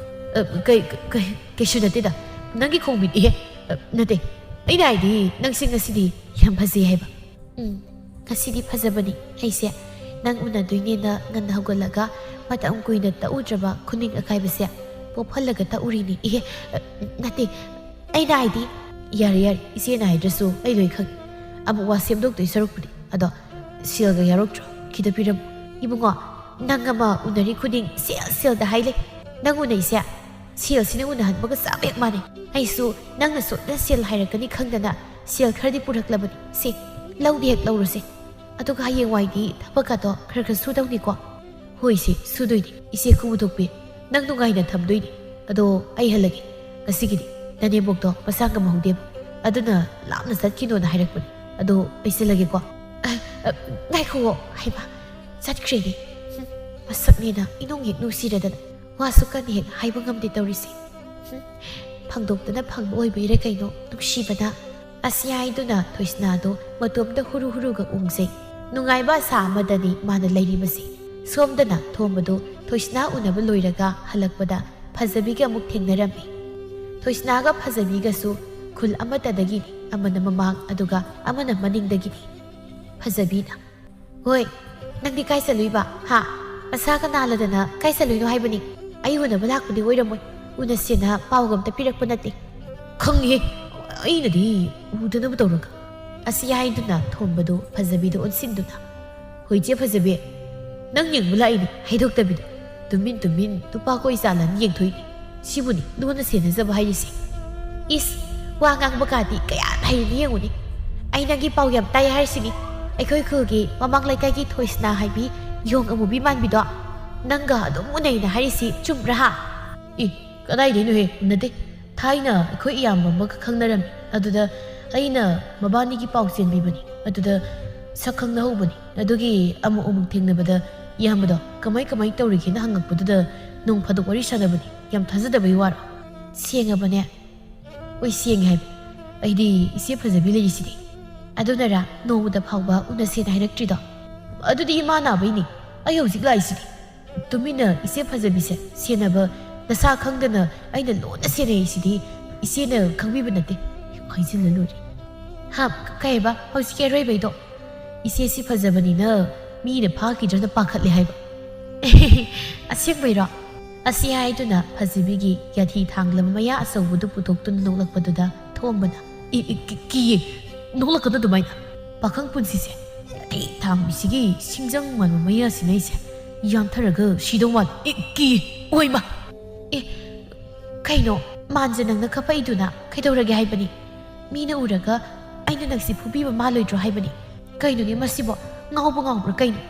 "ꯑ, ꯀꯩ, ꯀꯩ, ꯀꯩꯁꯨ ꯅꯠꯇꯦꯗ꯫ ꯅꯪꯒꯤ ꯈꯣꯡꯕꯤꯅꯤꯍꯦ꯫ ꯑ, ꯅꯠꯇꯦ, ꯑꯩꯅ ꯍꯥꯏꯗꯤ ꯅꯪꯁꯦ ꯉꯁꯤꯗꯤ ꯌꯥꯝ ꯐꯖꯩ ꯍꯥꯏꯕ"꯫ "ꯎꯝ, ꯉꯁꯤꯗꯤ ꯐꯖꯕꯅꯤ꯫ ꯑꯩꯁꯦ ꯅꯪ ꯎꯅꯗꯣꯏꯅꯦꯅ ꯉꯟꯅ ꯍꯧꯒꯠꯂꯒ ꯃꯇꯝ ꯀꯨꯏꯅ ꯇꯛꯎꯗ꯭ꯔꯕ ꯈꯨꯅꯤꯡ ꯑꯀꯥꯏꯕꯁꯦ ꯄꯣꯞꯍꯜꯂꯒ ꯇꯛꯎꯔꯤꯅꯤ"꯫ "ꯏꯍꯦ, ꯑ, ꯅꯠꯇꯦ, ꯑꯩꯅ ꯍꯥꯏꯗꯤ"꯫ "ꯌꯥꯔꯦ, ꯌꯥꯔꯦ, ꯏꯆꯦꯅ ꯍꯥꯏꯗ꯭ꯔꯁꯨ ꯑꯩ ꯂꯣꯏ ꯈꯪꯉꯤ꯫ ꯑꯃꯨꯛ ꯋꯥ ꯁꯦꯝꯗꯣꯛꯇꯣꯏ ꯁꯔꯨꯛꯄꯨꯗꯤ꯫ ꯑꯗꯣ ꯁꯦꯜꯒ ꯌꯥꯎꯔꯛꯇ꯭ꯔꯣ? ꯈꯤꯇ ꯄꯤꯔꯝꯃꯨ"꯫ "ꯏꯕꯨꯡꯉꯣ, ꯅꯪ ꯑꯃ ꯎꯅꯔꯤ ꯈꯨꯗꯤꯡ ꯁꯦꯜ, ꯁꯦꯜꯗ ꯍꯥꯏ ꯂꯩ꯫ ꯅꯪ ꯎꯅꯩꯁꯦ ꯁꯦꯜꯁꯤꯅ ꯎꯅꯍꯟꯕꯒ ꯆꯞ ꯍꯦꯛ ꯃꯥꯟꯅꯩ꯫ ꯑꯩꯁꯨ ꯅꯪꯅ ꯁꯣꯏꯗꯅ ꯁꯦꯜ ꯍꯥꯏꯔꯛꯀꯅꯤ ꯈꯪꯗꯅ ꯁꯦꯜ ꯈꯔꯗꯤ ꯄꯨꯔꯛꯂꯕꯅꯤ꯫ ꯁꯦ, ꯂꯧꯗꯤ ꯍꯦꯛ ꯂꯧꯔꯨꯁꯦ꯫ ꯑꯗꯨꯒ ꯍꯌꯦꯡꯋꯥꯏꯗꯤ ꯊꯕꯛꯀꯗꯣ ꯈꯔ ꯈꯔ ꯁꯨꯗꯧꯅꯤꯀꯣ?" "ꯍꯣꯏ ꯏꯆꯦ, ꯁꯨꯗꯣꯏꯅꯤ꯫ ꯏꯆꯦ ꯈꯨꯃꯨ ꯊꯣꯛꯄꯤ, ꯅꯪ ꯅꯨꯡꯉꯥꯏꯅ ꯊꯝꯗꯣꯏꯅꯤ꯫ ꯑꯗꯣ ꯑꯩ ꯍꯜꯂꯒꯦ꯫ ꯉꯁꯤꯒꯤꯗꯤ ꯅꯅꯦꯝꯕꯣꯛꯇꯣ ꯃꯁꯥ ꯉꯝꯍꯧꯗꯦꯕ꯫ ꯑꯗꯨꯅ ꯂꯥꯞꯅ ꯆꯠꯈꯤꯅꯣꯅ ꯍꯥꯏꯔꯛꯄꯅꯤ꯫ ꯑꯗꯣ ꯑꯩ ꯆꯠꯂꯒꯦꯀꯣ"꯫ "ꯑ, ꯑ, ꯉꯥꯏꯈꯨꯑꯣ꯫ ꯍꯩꯃꯥ, ꯆꯠꯈ꯭ꯔꯦꯅꯦ꯫ ꯍꯨꯝ, ꯃꯁꯛꯅꯦꯅ ꯏꯅꯨꯡ ꯍꯦꯛ ꯅꯨꯡꯁꯤꯔꯗꯅ꯫ ꯋꯥꯁꯨ ꯀꯟꯅ ꯍꯦꯛ ꯍꯥꯏꯕ ꯉꯝꯗꯦ ꯇꯧꯔꯤꯁꯦ꯫ ꯍꯨꯝ, ꯐꯪꯗꯣꯛꯇꯅ ꯐꯪꯕ ꯑꯣꯏꯕꯩꯔ ꯀꯩꯅꯣ, ꯅꯨꯡꯁꯤꯕꯅ"꯫ ꯑꯁꯤ ꯍꯥꯏꯗꯨꯅ ꯊꯣꯏꯁꯅꯥꯗꯣ ꯃꯇꯣꯝꯇ ꯍꯨꯔꯨ ꯍꯨꯔꯨꯒ ꯎꯪꯖꯩ꯫ ꯅꯨꯡꯉꯥꯏꯕ ꯑꯁꯥ ꯑꯃꯗꯅꯤ ꯃꯥꯅ ꯂꯩꯔꯤꯕꯁꯤ꯫ ꯁꯣꯝꯗꯅ ꯊꯣꯝꯕꯗꯨ ꯊꯣꯏꯁꯅꯥ ꯎꯅꯕ ꯂꯣꯏꯔꯒ ꯍꯜꯂꯛꯄꯗ ꯐꯖꯕꯤꯒ ꯑꯃꯨꯛ ꯊꯦꯡꯅꯔꯝꯃꯤ꯫ ꯊꯣꯏꯁꯅꯥꯒ ꯐꯖꯕꯤꯒꯁꯨ ꯈꯨꯜ ꯑꯃꯠꯇꯗꯒꯤꯅꯤ, ꯑꯃꯅ ꯃꯃꯥꯡ ꯑꯗꯨꯒ ꯑꯃꯅ ꯃꯅꯤꯡꯗꯒꯤꯅꯤ꯫ ꯐꯖꯕꯤꯅ, "ꯍꯣꯏ, ꯅꯪꯗꯤ ꯀꯥꯏ ꯆꯠꯂꯨꯏꯕ, ꯍꯥ?" "ꯃꯁꯥꯒ ꯅꯥꯜꯂꯗꯅ ꯀꯥꯏ ꯆꯠꯂꯨꯏꯅꯣ ꯍꯥꯏꯕꯅꯤ? ꯑꯩ ꯎꯅꯕ ꯂꯥꯛꯄꯗꯤ ꯑꯣꯏꯔꯝꯃꯣꯏ꯫ ꯎꯅꯁꯦꯅ ꯄꯥꯎꯒ ꯑꯝꯇ ꯄꯤꯔꯛꯄ ꯅꯠꯇꯦ꯫" "ꯈꯪꯉꯤꯍꯦ, ꯑꯩꯅꯗꯤ ꯎꯗꯅꯕ ꯇꯧꯔꯒ꯫" ꯑꯁꯤ ꯍꯥꯏꯗꯨꯅ ꯊꯣꯝꯕꯗꯨ ꯐꯖꯕꯤꯗ ꯑꯣꯟꯁꯤꯟꯗꯨꯅ, "ꯍꯣꯏ, ꯏꯆꯦ ꯐꯖꯕꯤ, ꯅꯪ ꯌꯦꯡꯕ ꯂꯥꯛꯏꯅꯤ ꯍꯥꯏꯗꯣꯛꯇꯕꯤꯗ꯫ ꯇꯨꯃꯤꯟ ꯇꯨꯃꯤꯟ ꯅꯨꯄꯥ ꯀꯣꯏ ꯆꯥꯠꯂꯅ ꯌꯦꯡꯊꯣꯛꯏꯅꯤ꯫ ꯁꯤꯕꯨꯅꯤ ꯂꯣꯟꯅ ꯁꯦꯟꯅꯖꯕ ꯍꯥꯏꯔꯤꯁꯦ꯫ ꯏꯁ, ꯋꯥ ꯉꯥꯡꯕ ꯀꯥꯗꯤ ꯀꯌꯥ ꯍꯩꯔꯤꯅꯤ ꯌꯦꯡꯉꯨꯅꯤ꯫ ꯑꯩ ꯅꯪꯒꯤ ꯄꯥꯎ ꯌꯥꯝ ꯇꯥꯏ ꯍꯥꯏꯔꯤꯁꯤꯅꯤ꯫ ꯑꯩꯈꯣꯏ ꯈꯨꯜꯒꯤ ꯃꯃꯥꯡ ꯂꯩꯀꯥꯏꯒꯤ ꯊꯣꯏꯁꯅꯥ ꯍꯥꯏꯕꯤ ꯌꯣꯡ ꯑꯃꯨꯕꯤ ꯃꯥꯟꯕꯤꯗꯣ ꯅꯪꯒ ꯑꯗꯨꯝ ꯎꯅꯩꯅ ꯍꯥꯏꯔꯤꯁꯤ ꯆꯨꯝꯕ꯭ꯔꯥ ꯍꯥ?" "ꯏ, ꯀꯗꯥꯏꯗꯩꯅꯣꯍꯦ? ꯎꯅꯗꯦ꯫ ꯊꯥꯏꯅ ꯑꯩꯈꯣꯏ ꯏꯌꯥꯝꯕ ꯑꯃꯒ ꯈꯪꯅꯔꯝꯃꯤ꯫ ꯑꯗꯨꯗ ꯑꯩꯅ ꯃꯕꯥꯅꯤꯒꯤ ꯄꯥꯎ ꯆꯦꯟꯕꯤꯕꯅꯤ꯫ ꯑꯗꯨꯗ ꯁꯛ ꯈꯪꯅꯍꯧꯕꯅꯤ꯫ ꯑꯗꯨꯒꯤ ꯑꯃꯨꯛ ꯑꯃꯨꯛ ꯊꯦꯡꯅꯕꯗ ꯏꯌꯥꯝꯕꯗꯣ ꯀꯃꯥꯏ ꯀꯃꯥꯏ ꯇꯧꯔꯤꯒꯦꯅ ꯍꯪꯉꯛꯄꯗꯨꯗ ꯅꯣꯡ ꯐꯥꯗꯣꯛ ꯋꯥꯔꯤ ꯁꯥꯟꯅꯕꯅꯤ꯫ ꯌꯥꯝ ꯊꯥꯖꯗꯕꯩ ꯋꯥꯔꯣ?" "ꯁꯦꯡꯉꯕꯅꯦ?" "ꯍꯣꯏ, ꯁꯦꯡꯉꯦ ꯍꯥꯏꯕ꯫ ꯑꯩꯗꯤ ꯏꯆꯦ ꯐꯖꯕꯤ ꯂꯩꯔꯤꯁꯤꯗꯤ꯫ ꯑꯗꯨꯅꯔꯥ ꯅꯣꯡꯃꯗ ꯐꯥꯎꯕ ꯎꯅꯁꯦꯅ ꯍꯥꯏꯔꯛꯇ꯭ꯔꯤꯗꯣ?" "ꯑꯗꯨꯗꯤ ꯏꯃꯥ ꯅꯥꯕꯩꯅꯤ꯫ ꯑꯩ ꯍꯧꯖꯤꯛ ꯂꯥꯛꯏꯁꯤꯗꯤ꯫ ꯇꯨꯃꯤꯟꯅ ꯏꯆꯦ ꯐꯖꯕꯤꯁꯦ ꯁꯦꯟꯅꯕ ꯅꯁꯥ ꯈꯪꯗꯅ ꯑꯩꯅ ꯂꯣꯟꯅ ꯁꯦꯟꯅꯩꯁꯤꯗꯤ ꯏꯆꯦꯅ ꯈꯪꯕꯤꯕ ꯅꯠꯇꯦ꯫" ꯍꯥꯏꯖꯤꯜꯂ ꯂꯣꯏꯔꯦ꯫ "ꯍꯥ, ꯀꯩꯕ? ꯍꯧꯖꯤꯛꯀꯤ ꯑꯔꯣꯏꯕꯩꯗꯣ?" "ꯏꯆꯦꯁꯤ ꯐꯖꯕꯅꯤꯅ ꯃꯤꯅ ꯐꯥꯈꯤꯗ꯭ꯔꯅ ꯄꯥꯈꯠꯂꯦ ꯍꯥꯏꯕ꯫" "ꯑꯁꯦꯡꯕꯩꯔꯣ?" ꯑꯁꯤ ꯍꯥꯏꯗꯨꯅ ꯐꯖꯕꯤꯒꯤ ꯌꯥꯊꯤ ꯊꯥꯡꯂꯕ ꯃꯌꯥ ꯑꯆꯧꯕꯗꯨ ꯄꯨꯊꯣꯛꯇꯨꯅ ꯅꯣꯛꯂꯛꯄꯗꯨꯗ ꯊꯣꯝꯕꯅ, "ꯏ, ꯏ, ꯀꯤ-, ꯀꯤꯌꯦ꯫ ꯅꯣꯛꯂꯛꯀꯅꯨ ꯑꯗꯨꯃꯥꯏꯅ꯫ ꯄꯥꯈꯪ ꯄꯨꯟꯁꯤꯁꯦ ꯌꯥꯊꯤ ꯊꯥꯡꯕꯤꯁꯤꯒꯤ ꯁꯤꯡꯖꯪ ꯃꯥꯟꯕ ꯃꯌꯥꯁꯤꯅ ꯑꯩꯁꯦ ꯌꯥꯟꯊꯔꯒ ꯁꯤꯗꯧ ꯃꯥꯜꯂꯦ꯫ ꯏ, ꯀꯤꯌꯦ꯫ ꯑꯣꯏꯃ!" "ꯑꯦ, ꯀꯩꯅꯣ? ꯃꯥꯟꯖ ꯅꯪꯅ ꯀꯞꯄꯛꯏꯗꯨꯅ ꯀꯩꯗꯧꯔꯒꯦ ꯍꯥꯏꯕꯅꯤ? ꯃꯤꯅ ꯎꯔꯒ ꯑꯩꯅ ꯅꯪꯁꯤ ꯐꯨꯕꯤꯕ ꯃꯥꯜꯂꯣꯏꯗ꯭ꯔꯣ ꯍꯥꯏꯕꯅꯤ? ꯀꯩꯅꯣꯅꯦ ꯃꯁꯤꯕꯣ? ꯉꯥꯎꯕ ꯉꯥꯎꯕ꯭ꯔꯥ ꯀꯩꯅꯣ?"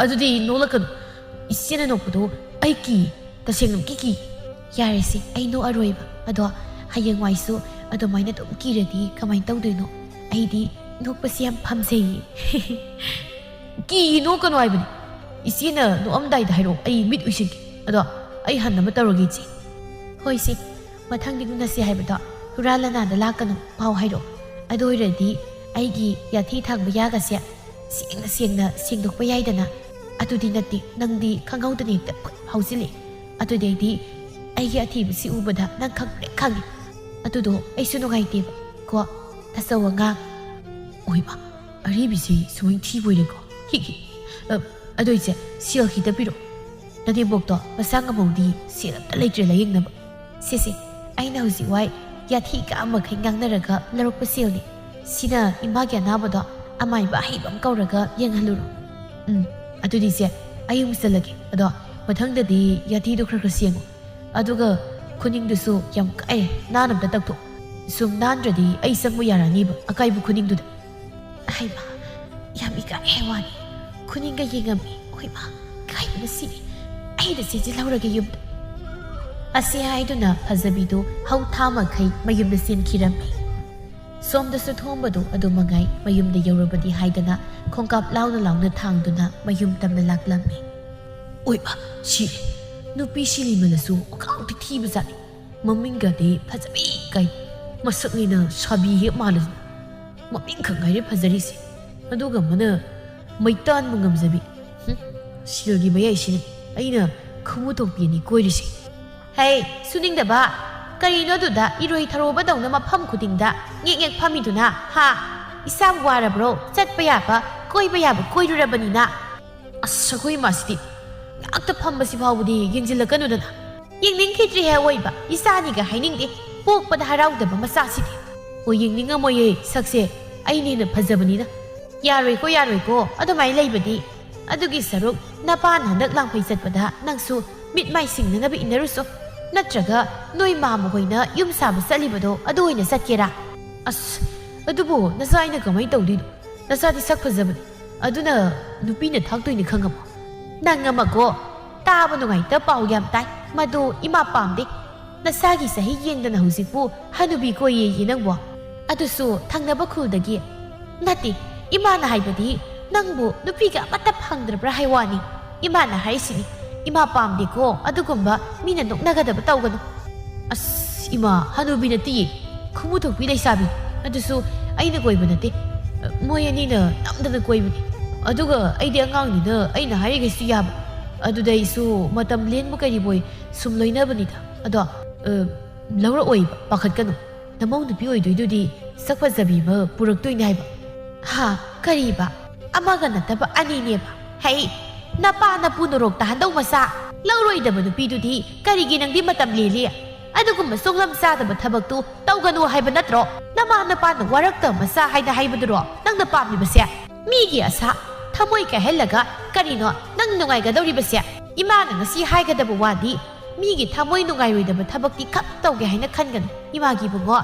"ꯑꯗꯨꯗꯤ ꯅꯣꯛꯂꯛꯀꯅꯨ꯫ ꯏꯆꯦꯅ ꯅꯣꯛꯄꯗꯣ ꯑꯩ ꯀꯤ꯫ ꯇꯁꯦꯡꯅ ꯀꯤ ꯀꯤ꯫" "ꯌꯥꯔꯦꯁꯦ, ꯑꯩ ꯅꯣꯛꯑꯔꯣꯏꯕ꯫ ꯑꯗꯣ ꯍꯌꯦꯡꯋꯥꯏꯁꯨ ꯑꯗꯨꯃꯥꯏꯅ ꯑꯗꯨꯝ ꯀꯤꯔꯗꯤ ꯀꯃꯥꯏꯅ ꯇꯧꯗꯣꯏꯅꯣ? ꯑꯩꯗꯤ ꯅꯣꯛꯄꯁꯦ ꯌꯥꯝ ꯄꯥꯝꯖꯩꯌꯦ꯫" "ꯀꯤ, ꯅꯣꯛꯀꯅꯨ ꯍꯥꯏꯕꯅꯤ꯫ ꯏꯆꯦꯅ ꯅꯣꯛꯑꯝꯗꯥꯏꯗ ꯍꯥꯏꯔꯛꯑꯣ, ꯑꯩ ꯃꯤꯠ ꯎꯏꯁꯤꯟꯒꯦ꯫ ꯑꯗꯣ ꯑꯩ ꯍꯟꯅꯕ ꯇꯧꯔꯒꯦ, ꯏꯆꯦ꯫" "ꯍꯣꯏ, ꯏꯆꯦ꯫ ꯃꯊꯪꯗꯤ ꯎꯅꯁꯦ ꯍꯥꯏꯕꯗꯣ ꯍꯨꯔꯥ ꯂꯅꯥꯗ ꯂꯥꯛꯀꯅꯨ, ꯄꯥꯎ ꯍꯥꯏꯔꯛꯑꯣ꯫ ꯑꯗꯨ ꯑꯣꯏꯔꯗꯤ ꯑꯩꯒꯤ ꯌꯥꯊꯤ ꯊꯥꯡꯕ ꯌꯥꯒꯁꯦ ꯁꯦꯡꯅ ꯁꯦꯡꯅ ꯁꯦꯡꯗꯣꯛꯄ ꯌꯥꯏꯗꯅ꯫ ꯑꯗꯨꯗꯤ ꯅꯠꯇꯦ, ꯅꯪꯗꯤ ꯈꯪꯍꯧꯗꯅ ꯍꯦꯛꯇ ꯐꯨꯠ ꯍꯧꯖꯤꯜꯂꯦ꯫ ꯑꯗꯨꯗꯩꯗꯤ ꯑꯩꯒꯤ ꯑꯊꯤꯕꯁꯤ ꯎꯕꯗ ꯅꯪ ꯈꯪꯄ꯭ꯔꯦꯛ ꯈꯪꯉꯦ꯫ ꯑꯗꯨꯗꯣ ꯑꯩꯁꯨ ꯅꯨꯡꯉꯥꯏꯇꯦꯕ ꯀꯣ, ꯇꯥꯆꯧ ꯑꯉꯥꯡ꯫" "ꯑꯣꯏꯃ, ꯑꯔꯤꯕꯤꯁꯤ ꯁꯨꯃꯥꯏꯅ ꯊꯤꯕ ꯑꯣꯏꯔꯦꯀꯣ? ꯍꯤꯛ ꯍꯤꯛ꯫ ꯑ, "ꯑꯗꯣ ꯏꯆꯦ, ꯁꯦꯜ ꯈꯤꯇ ꯄꯤꯔꯛꯑꯣ꯫ ꯅꯅꯦꯝꯕꯣꯛꯇꯣ ꯃꯁꯥ ꯉꯝꯍꯧꯗꯤ, ꯁꯦꯜ ꯑꯝꯇ ꯂꯩꯇ꯭ꯔꯦ ꯂꯥꯌꯦꯡꯅꯕ꯫ ꯁꯦ, ꯁꯦ, ꯑꯩꯅ ꯍꯧꯖꯤꯛ ꯋꯥꯏ ꯌꯥꯊꯤ ꯀꯥ ꯃꯈꯩ ꯉꯥꯡꯅꯔꯒ ꯂꯧꯔꯛꯄ ꯁꯦꯜꯅꯤ꯫ ꯁꯤꯅ ꯏꯃꯥꯒꯤ ꯑꯅꯥꯕꯗꯣ ꯑꯃꯥꯏꯕ ꯑꯍꯩꯕ ꯑꯃ ꯀꯧꯔꯒ ꯌꯦꯡꯍꯜꯂꯨꯔꯣ꯫ ꯎꯝ, ꯑꯗꯨꯗꯤ ꯏꯆꯦ, ꯑꯩ ꯑꯃꯨꯛ ꯆꯠꯂꯒꯦ꯫ ꯑꯗꯣ ꯃꯊꯪꯗꯗꯤ ꯌꯥꯊꯤꯗꯣ ꯈꯔ ꯈꯔ ꯁꯦꯡꯉꯨ꯫ ꯑꯗꯨꯒ ꯈꯨꯅꯤꯡꯗꯨꯁꯨ ꯌꯥꯝ ꯀꯥꯏ, ꯅꯥꯟꯅ ꯑꯝꯇ ꯇꯛꯊꯣꯛ꯫ ꯁꯨꯝ ꯅꯥꯟꯗ꯭ꯔꯗꯤ ꯑꯩ ꯆꯪꯕ ꯌꯥꯔꯅꯤꯕ ꯑꯀꯥꯏꯕ ꯈꯨꯅꯤꯡꯗꯨꯗ꯫ ꯍꯩꯃꯥ, ꯌꯥꯝ ꯏꯀꯥꯏ ꯍꯥꯏ ꯋꯥꯅꯤ꯫ ꯈꯨꯅꯤꯡꯒ ꯌꯦꯡꯉꯝꯃꯤ꯫ ꯍꯣꯏꯃꯥ, ꯏꯀꯥꯏꯕꯅ ꯁꯤꯔꯦ꯫ ꯑꯩꯗ ꯆꯦꯟꯁꯤꯜꯍꯧꯔꯒꯦ ꯌꯨꯝꯗ꯫ ꯑꯁꯤ ꯍꯥꯏꯗꯨꯅ ꯐꯖꯕꯤꯗꯨ ꯍꯧ ꯊꯥ ꯃꯈꯩ ꯃꯌꯨꯝꯗ ꯆꯦꯟꯈꯤꯔꯝꯃꯤ꯫ ꯁꯣꯝꯗꯁꯨ ꯊꯣꯝꯕꯗꯨ ꯑꯗꯨ ꯃꯉꯥꯏ, ꯃꯌꯨꯝꯗ ꯌꯧꯔꯕꯗꯤ ꯍꯥꯏꯗꯅ ꯈꯣꯡꯀꯥꯞ ꯂꯥꯎꯅ ꯂꯥꯎꯅ ꯊꯥꯡꯗꯨꯅ ꯃꯌꯨꯝ ꯇꯝꯅ ꯂꯥꯛꯂꯝꯃꯤ꯫ ꯑꯣꯏꯃꯥ, ꯁꯤꯔꯦ꯫ ꯅꯨꯄꯤ ꯁꯤꯂꯤꯃꯜꯂꯁꯨ ꯑꯣꯟꯊꯣꯛꯅ ꯊꯤꯕ ꯖꯥꯠꯅꯤ꯫ ꯃꯃꯤꯡꯒꯗꯤ ꯐꯖꯕꯤ ꯀꯥꯏ꯫ ꯃꯁꯛꯅꯤꯅ ꯁꯥꯕꯤ ꯍꯦꯛ ꯃꯥꯜꯂꯁꯨ꯫ ꯃꯃꯤꯡ ꯈꯛ ꯉꯥꯏꯔꯦ ꯐꯖꯔꯤꯁꯦ꯫ ꯑꯗꯨꯒ ꯑꯃꯅ ꯃꯩꯇꯥꯟꯕꯨ ꯉꯝꯖꯕꯤ꯫ ꯍꯨꯝ, ꯁꯤꯜꯒꯤ ꯃꯌꯥꯏꯁꯤꯅ ꯑꯩꯅ ꯈꯨꯃꯨ ꯇꯣꯛꯄꯤꯅꯤ ꯀꯣꯏꯔꯤꯁꯦ꯫ ꯍꯦ, ꯁꯨꯅꯤꯡꯗꯕ! ꯀꯔꯤꯅꯣ ꯑꯗꯨꯗ ꯏꯔꯣꯏ ꯊꯔꯣꯕꯗꯧꯅ ꯃꯐꯝ ꯈꯨꯗꯤꯡꯗ ꯉꯦꯛ ꯉꯦꯛ ꯐꯝꯃꯤꯗꯨꯅ, ꯍꯥ? ꯏꯁꯥꯕꯨ ꯋꯥꯔꯕ꯭ꯔꯣ? ꯆꯠꯄ ꯌꯥꯕ, ꯀꯣꯏꯕ ꯌꯥꯕ ꯀꯣꯏꯔꯨꯔꯕꯅꯤꯅ꯫ ꯑꯁ, ꯑꯩꯈꯣꯏ ꯏꯃꯥꯁꯤꯗꯤ ꯉꯥꯛꯇ ꯐꯝꯕꯁꯤ ꯐꯥꯎꯕꯗꯤ ꯌꯦꯡꯁꯤꯜꯂꯛꯀꯅꯨꯗꯅ꯫ ꯌꯦꯡꯅꯤꯡꯈꯤꯗ꯭ꯔꯦꯍꯦ ꯑꯋꯣꯏꯕ, ꯏꯆꯥꯅꯤꯒ ꯍꯥꯏꯅꯤꯡꯗꯦ, ꯄꯣꯛꯄꯗ ꯍꯔꯥꯎꯗꯕ ꯃꯆꯥꯁꯤꯗꯤ꯫ ꯑꯣ, ꯌꯦꯡꯅꯤꯡꯉꯝꯃꯣꯏꯌꯦ, ꯁꯛꯁꯦ ꯑꯩꯅ ꯍꯦꯟꯅ ꯐꯖꯕꯅꯤꯅ꯫ ꯌꯥꯔꯣꯏꯀꯣ, ꯌꯥꯔꯣꯏꯀꯣ, ꯑꯗꯨꯃꯥꯏꯅ ꯂꯩꯕꯗꯤ꯫ ꯑꯗꯨꯒꯤ ꯁꯔꯨꯛ ꯅꯄꯥꯅ ꯍꯟꯗꯛ ꯂꯥꯡꯐꯩ ꯆꯠꯄꯗ ꯅꯪꯁꯨ ꯃꯤꯠ ꯃꯥꯏ ꯁꯤꯡꯅꯅꯕ ꯏꯟꯅꯔꯨꯆꯣ꯫ ꯅꯠꯇ꯭ꯔꯒ ꯅꯣꯏ ꯃꯥꯃ ꯍꯣꯏꯅ ꯌꯨꯝ ꯁꯥꯕ ꯆꯠꯂꯤꯕꯗꯣ ꯑꯗꯨ ꯑꯣꯏꯅ ꯆꯠꯀꯦꯔꯥ? ꯑꯁ, ꯑꯗꯨꯕꯨ ꯅꯆꯥ ꯑꯩꯅ ꯀꯃꯥꯏꯅ ꯇꯧꯗꯣꯏꯅꯣ? ꯅꯆꯥꯗꯤ ꯁꯛ ꯐꯖꯕꯅꯤ, ꯑꯗꯨꯅ ꯅꯨꯄꯤꯅ ꯊꯥꯛꯇꯣꯏꯅꯤ ꯈꯪꯉꯕꯣ? ꯅꯪ ꯑꯃꯀꯣ, ꯇꯥꯕ ꯅꯨꯡꯉꯥꯏꯇꯕ ꯄꯥꯎ ꯌꯥꯝ ꯇꯥꯏ, ꯃꯗꯨ ꯏꯃꯥ ꯄꯥꯝꯗꯦ꯫ ꯅꯆꯥꯒꯤ ꯆꯍꯤ ꯌꯦꯡꯗꯅ ꯍꯧꯖꯤꯛꯄꯨ ꯍꯅꯨꯕꯤ ꯀꯣꯏꯌꯦꯌꯦ ꯅꯪꯕꯣ? ꯑꯗꯨꯁꯨ ꯊꯪꯅꯕ ꯈꯨꯜꯗꯒꯤ꯫ ꯅꯠꯇꯦ, ꯏꯃꯥꯅ ꯍꯥꯏꯕꯗꯤ ꯅꯪꯕꯨ ꯅꯨꯄꯤꯒ ꯑꯃꯠꯇ ꯐꯪꯗ꯭ꯔꯕ꯭ꯔꯥ ꯍꯥꯏ ꯋꯥꯅꯤ꯫ ꯏꯃꯥꯅ ꯍꯥꯏꯔꯤꯁꯤꯅꯤ, ꯏꯃꯥ ꯄꯥꯝꯗꯦꯀꯣ ꯑꯗꯨꯒꯨꯝꯕ ꯃꯤꯅ ꯅꯣꯛꯅꯒꯗꯕ ꯇꯧꯒꯅꯨ꯫ ꯑꯁ, ꯏꯃꯥ, ꯍꯅꯨꯕꯤ ꯅꯠꯇꯤꯌꯦ, ꯈꯨꯃꯨ ꯊꯣꯛꯄꯤ ꯂꯩꯁꯥꯕꯤ꯫ ꯑꯗꯨꯁꯨ ꯑꯩꯅ ꯀꯣꯏꯕ ꯅꯠꯇꯦ, ꯃꯣꯏ ꯑꯅꯤꯅ ꯅꯝꯗꯅ ꯀꯣꯏꯕꯅꯤ꯫ ꯑꯗꯨꯒ ꯑꯩꯗꯤ ꯑꯉꯥꯡꯅꯤꯅ ꯑꯩꯅ ꯍꯥꯏꯔꯤꯈꯩꯁꯨ ꯌꯥꯕ꯫ ꯑꯗꯨꯗ ꯑꯩꯁꯨ ꯃꯇꯝ ꯂꯦꯟꯕ ꯀꯔꯤꯕꯣꯏ ꯁꯨꯝ ꯂꯣꯏꯅꯕꯅꯤꯗ꯫ ꯑꯗꯣ, ꯑ, ꯂꯧꯔꯛꯑꯣꯏꯕ, ꯄꯥꯈꯠꯀꯅꯨ꯫ ꯅꯃꯧ ꯅꯨꯄꯤ ꯑꯣꯏꯗꯣꯏꯗꯨꯗꯤ ꯁꯛ ꯐꯖꯕꯤ ꯑꯃ ꯄꯨꯔꯛꯇꯣꯏꯅꯦ ꯍꯥꯏꯕ꯫ ꯍꯥ, ꯀꯔꯤꯕ? ꯑꯃꯒ ꯅꯠꯇꯕ ꯑꯅꯤꯅꯦꯕ? ꯍꯩ, ꯅꯄꯥ ꯅꯄꯨ ꯅꯣꯔꯣꯛ ꯇꯥꯍꯟꯗꯧ ꯃꯆꯥ ꯂꯧꯔꯣꯏꯗꯕ ꯅꯨꯄꯤꯗꯨꯗꯤ ꯀꯔꯤꯒꯤ ꯅꯪꯗꯤ ꯃꯇꯝ ꯂꯦꯜꯂꯤ? ꯑꯗꯨꯒꯨꯝꯕ ꯁꯨꯡꯂꯝ ꯆꯥꯗꯕ ꯊꯕꯛꯇꯨ ꯇꯧꯒꯅꯨ ꯍꯥꯏꯕ ꯅꯠꯇ꯭ꯔꯣ? ꯅꯃꯥ ꯅꯄꯥꯅ ꯋꯥꯔꯛꯇꯕ ꯃꯆꯥ ꯍꯥꯏꯅ ꯍꯥꯏꯕꯗꯨꯔꯣ ꯅꯪꯅ ꯄꯥꯝꯂꯤꯕꯁꯦ? ꯃꯤꯒꯤ ꯑꯁꯥ ꯊꯃꯣꯏ ꯀꯥꯏꯍꯜꯂꯒ ꯀꯔꯤꯅꯣ ꯅꯪ ꯅꯨꯡꯉꯥꯏꯒꯗꯧꯔꯤꯕꯁꯦ? ꯏꯃꯥꯅ ꯉꯁꯤ ꯍꯥꯏꯒꯗꯕ ꯋꯥꯗꯤ ꯃꯤꯒꯤ ꯊꯃꯣꯏ ꯅꯨꯡꯉꯥꯏꯔꯣꯏꯗꯕ ꯊꯕꯛꯇꯤ ꯈꯛ ꯇꯧꯒꯦ ꯍꯥꯏꯅ ꯈꯟꯒꯅꯨ ꯏꯃꯥꯒꯤ ꯏꯕꯨꯡꯉꯣ꯫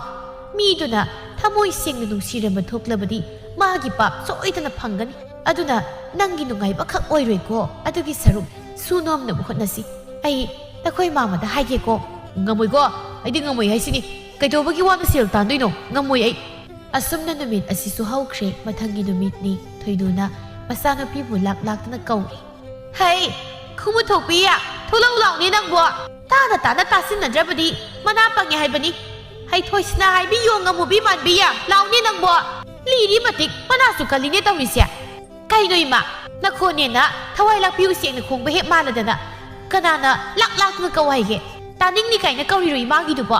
ꯃꯤꯗꯨꯅ ꯊꯃꯣꯏ ꯁꯦꯡꯅ ꯅꯨꯡꯁꯤꯔꯝꯕ ꯊꯣꯛꯂꯕꯗꯤ ꯃꯥꯒꯤ ꯄꯥꯞ ꯁꯣꯏꯗꯅ ꯐꯪꯒꯅꯤ꯫ ꯑꯗꯨꯅ ꯅꯪꯒꯤ ꯅꯨꯡꯉꯥꯏꯕ ꯈꯛ ꯑꯣꯏꯔꯣꯏꯀꯣ, ꯑꯗꯨꯒꯤ ꯁꯔꯨꯛ ꯁꯨ ꯅꯣꯝꯅꯕ ꯍꯣꯠꯅꯁꯤ꯫ ꯑꯩ ꯅꯈꯣꯏ ꯃꯥꯃꯗ ꯍꯥꯏꯒꯦꯀꯣ꯫ ꯉꯝꯃꯣꯏꯀꯣ, ꯑꯩꯗꯤ ꯉꯝꯃꯣꯏ ꯍꯥꯏꯁꯤꯅꯤ꯫ ꯀꯩꯗꯧꯕꯒꯤ ꯋꯥꯅ ꯁꯦꯜ ꯇꯥꯟꯗꯣꯏꯅꯣ? ꯉꯝꯃꯣꯏ ꯑꯩ꯫ ꯑꯁꯨꯝꯅ ꯅꯨꯃꯤꯠ ꯑꯁꯤꯁꯨ ꯍꯧꯈ꯭ꯔꯦ꯫ ꯃꯊꯪꯒꯤ ꯅꯨꯃꯤꯠꯅꯤ꯫ ꯊꯣꯏꯅꯨꯅ ꯃꯆꯥꯅꯨꯄꯤꯕꯨ ꯂꯥꯛ ꯂꯥꯛꯇꯅ ꯀꯧꯔꯤ꯫ "ꯍꯩ, ꯈꯨꯃꯨꯊꯣꯛꯄꯤ, ꯊꯣꯛꯂꯛꯎ ꯂꯥꯎꯅꯦ ꯅꯪꯕꯣ꯫ ꯇꯥꯅ ꯇꯥꯅ ꯇꯥꯁꯤꯟꯅꯗ꯭ꯔꯕꯗꯤ ꯃꯅꯥ ꯄꯪꯉꯦ ꯍꯥꯏꯕꯅꯤ꯫ ꯍꯩ ꯊꯣꯏꯁꯅꯥ ꯍꯥꯏꯕꯤ ꯌꯣꯡ ꯑꯃꯨꯕꯤ ꯃꯥꯟꯕꯤ, ꯂꯥꯎꯅꯦ ꯅꯪꯕꯣ꯫ ꯂꯤꯔꯤ ꯃꯇꯤꯛ ꯃꯅꯥꯁꯨ ꯀꯜꯂꯤꯅꯦ ꯇꯧꯔꯤꯁꯦ꯫ ꯀꯩꯅꯣ ꯏꯃꯥ, ꯅꯈꯣꯟꯅꯦꯅ ꯊꯋꯥꯏ ꯂꯥꯛꯄꯤ ꯎꯆꯦꯛꯅ ꯈꯣꯡꯕ ꯍꯦꯛ ꯃꯥꯜꯂꯗꯅ ꯀꯅꯥꯅ ꯂꯥꯛ ꯂꯥꯛꯇꯅ ꯀꯧ ꯍꯥꯏꯒꯦ? ꯇꯥꯅꯤꯡꯅꯤ ꯀꯥꯏꯅ ꯀꯧꯔꯤꯔꯣ ꯏꯃꯥꯒꯤꯗꯨꯕꯣ?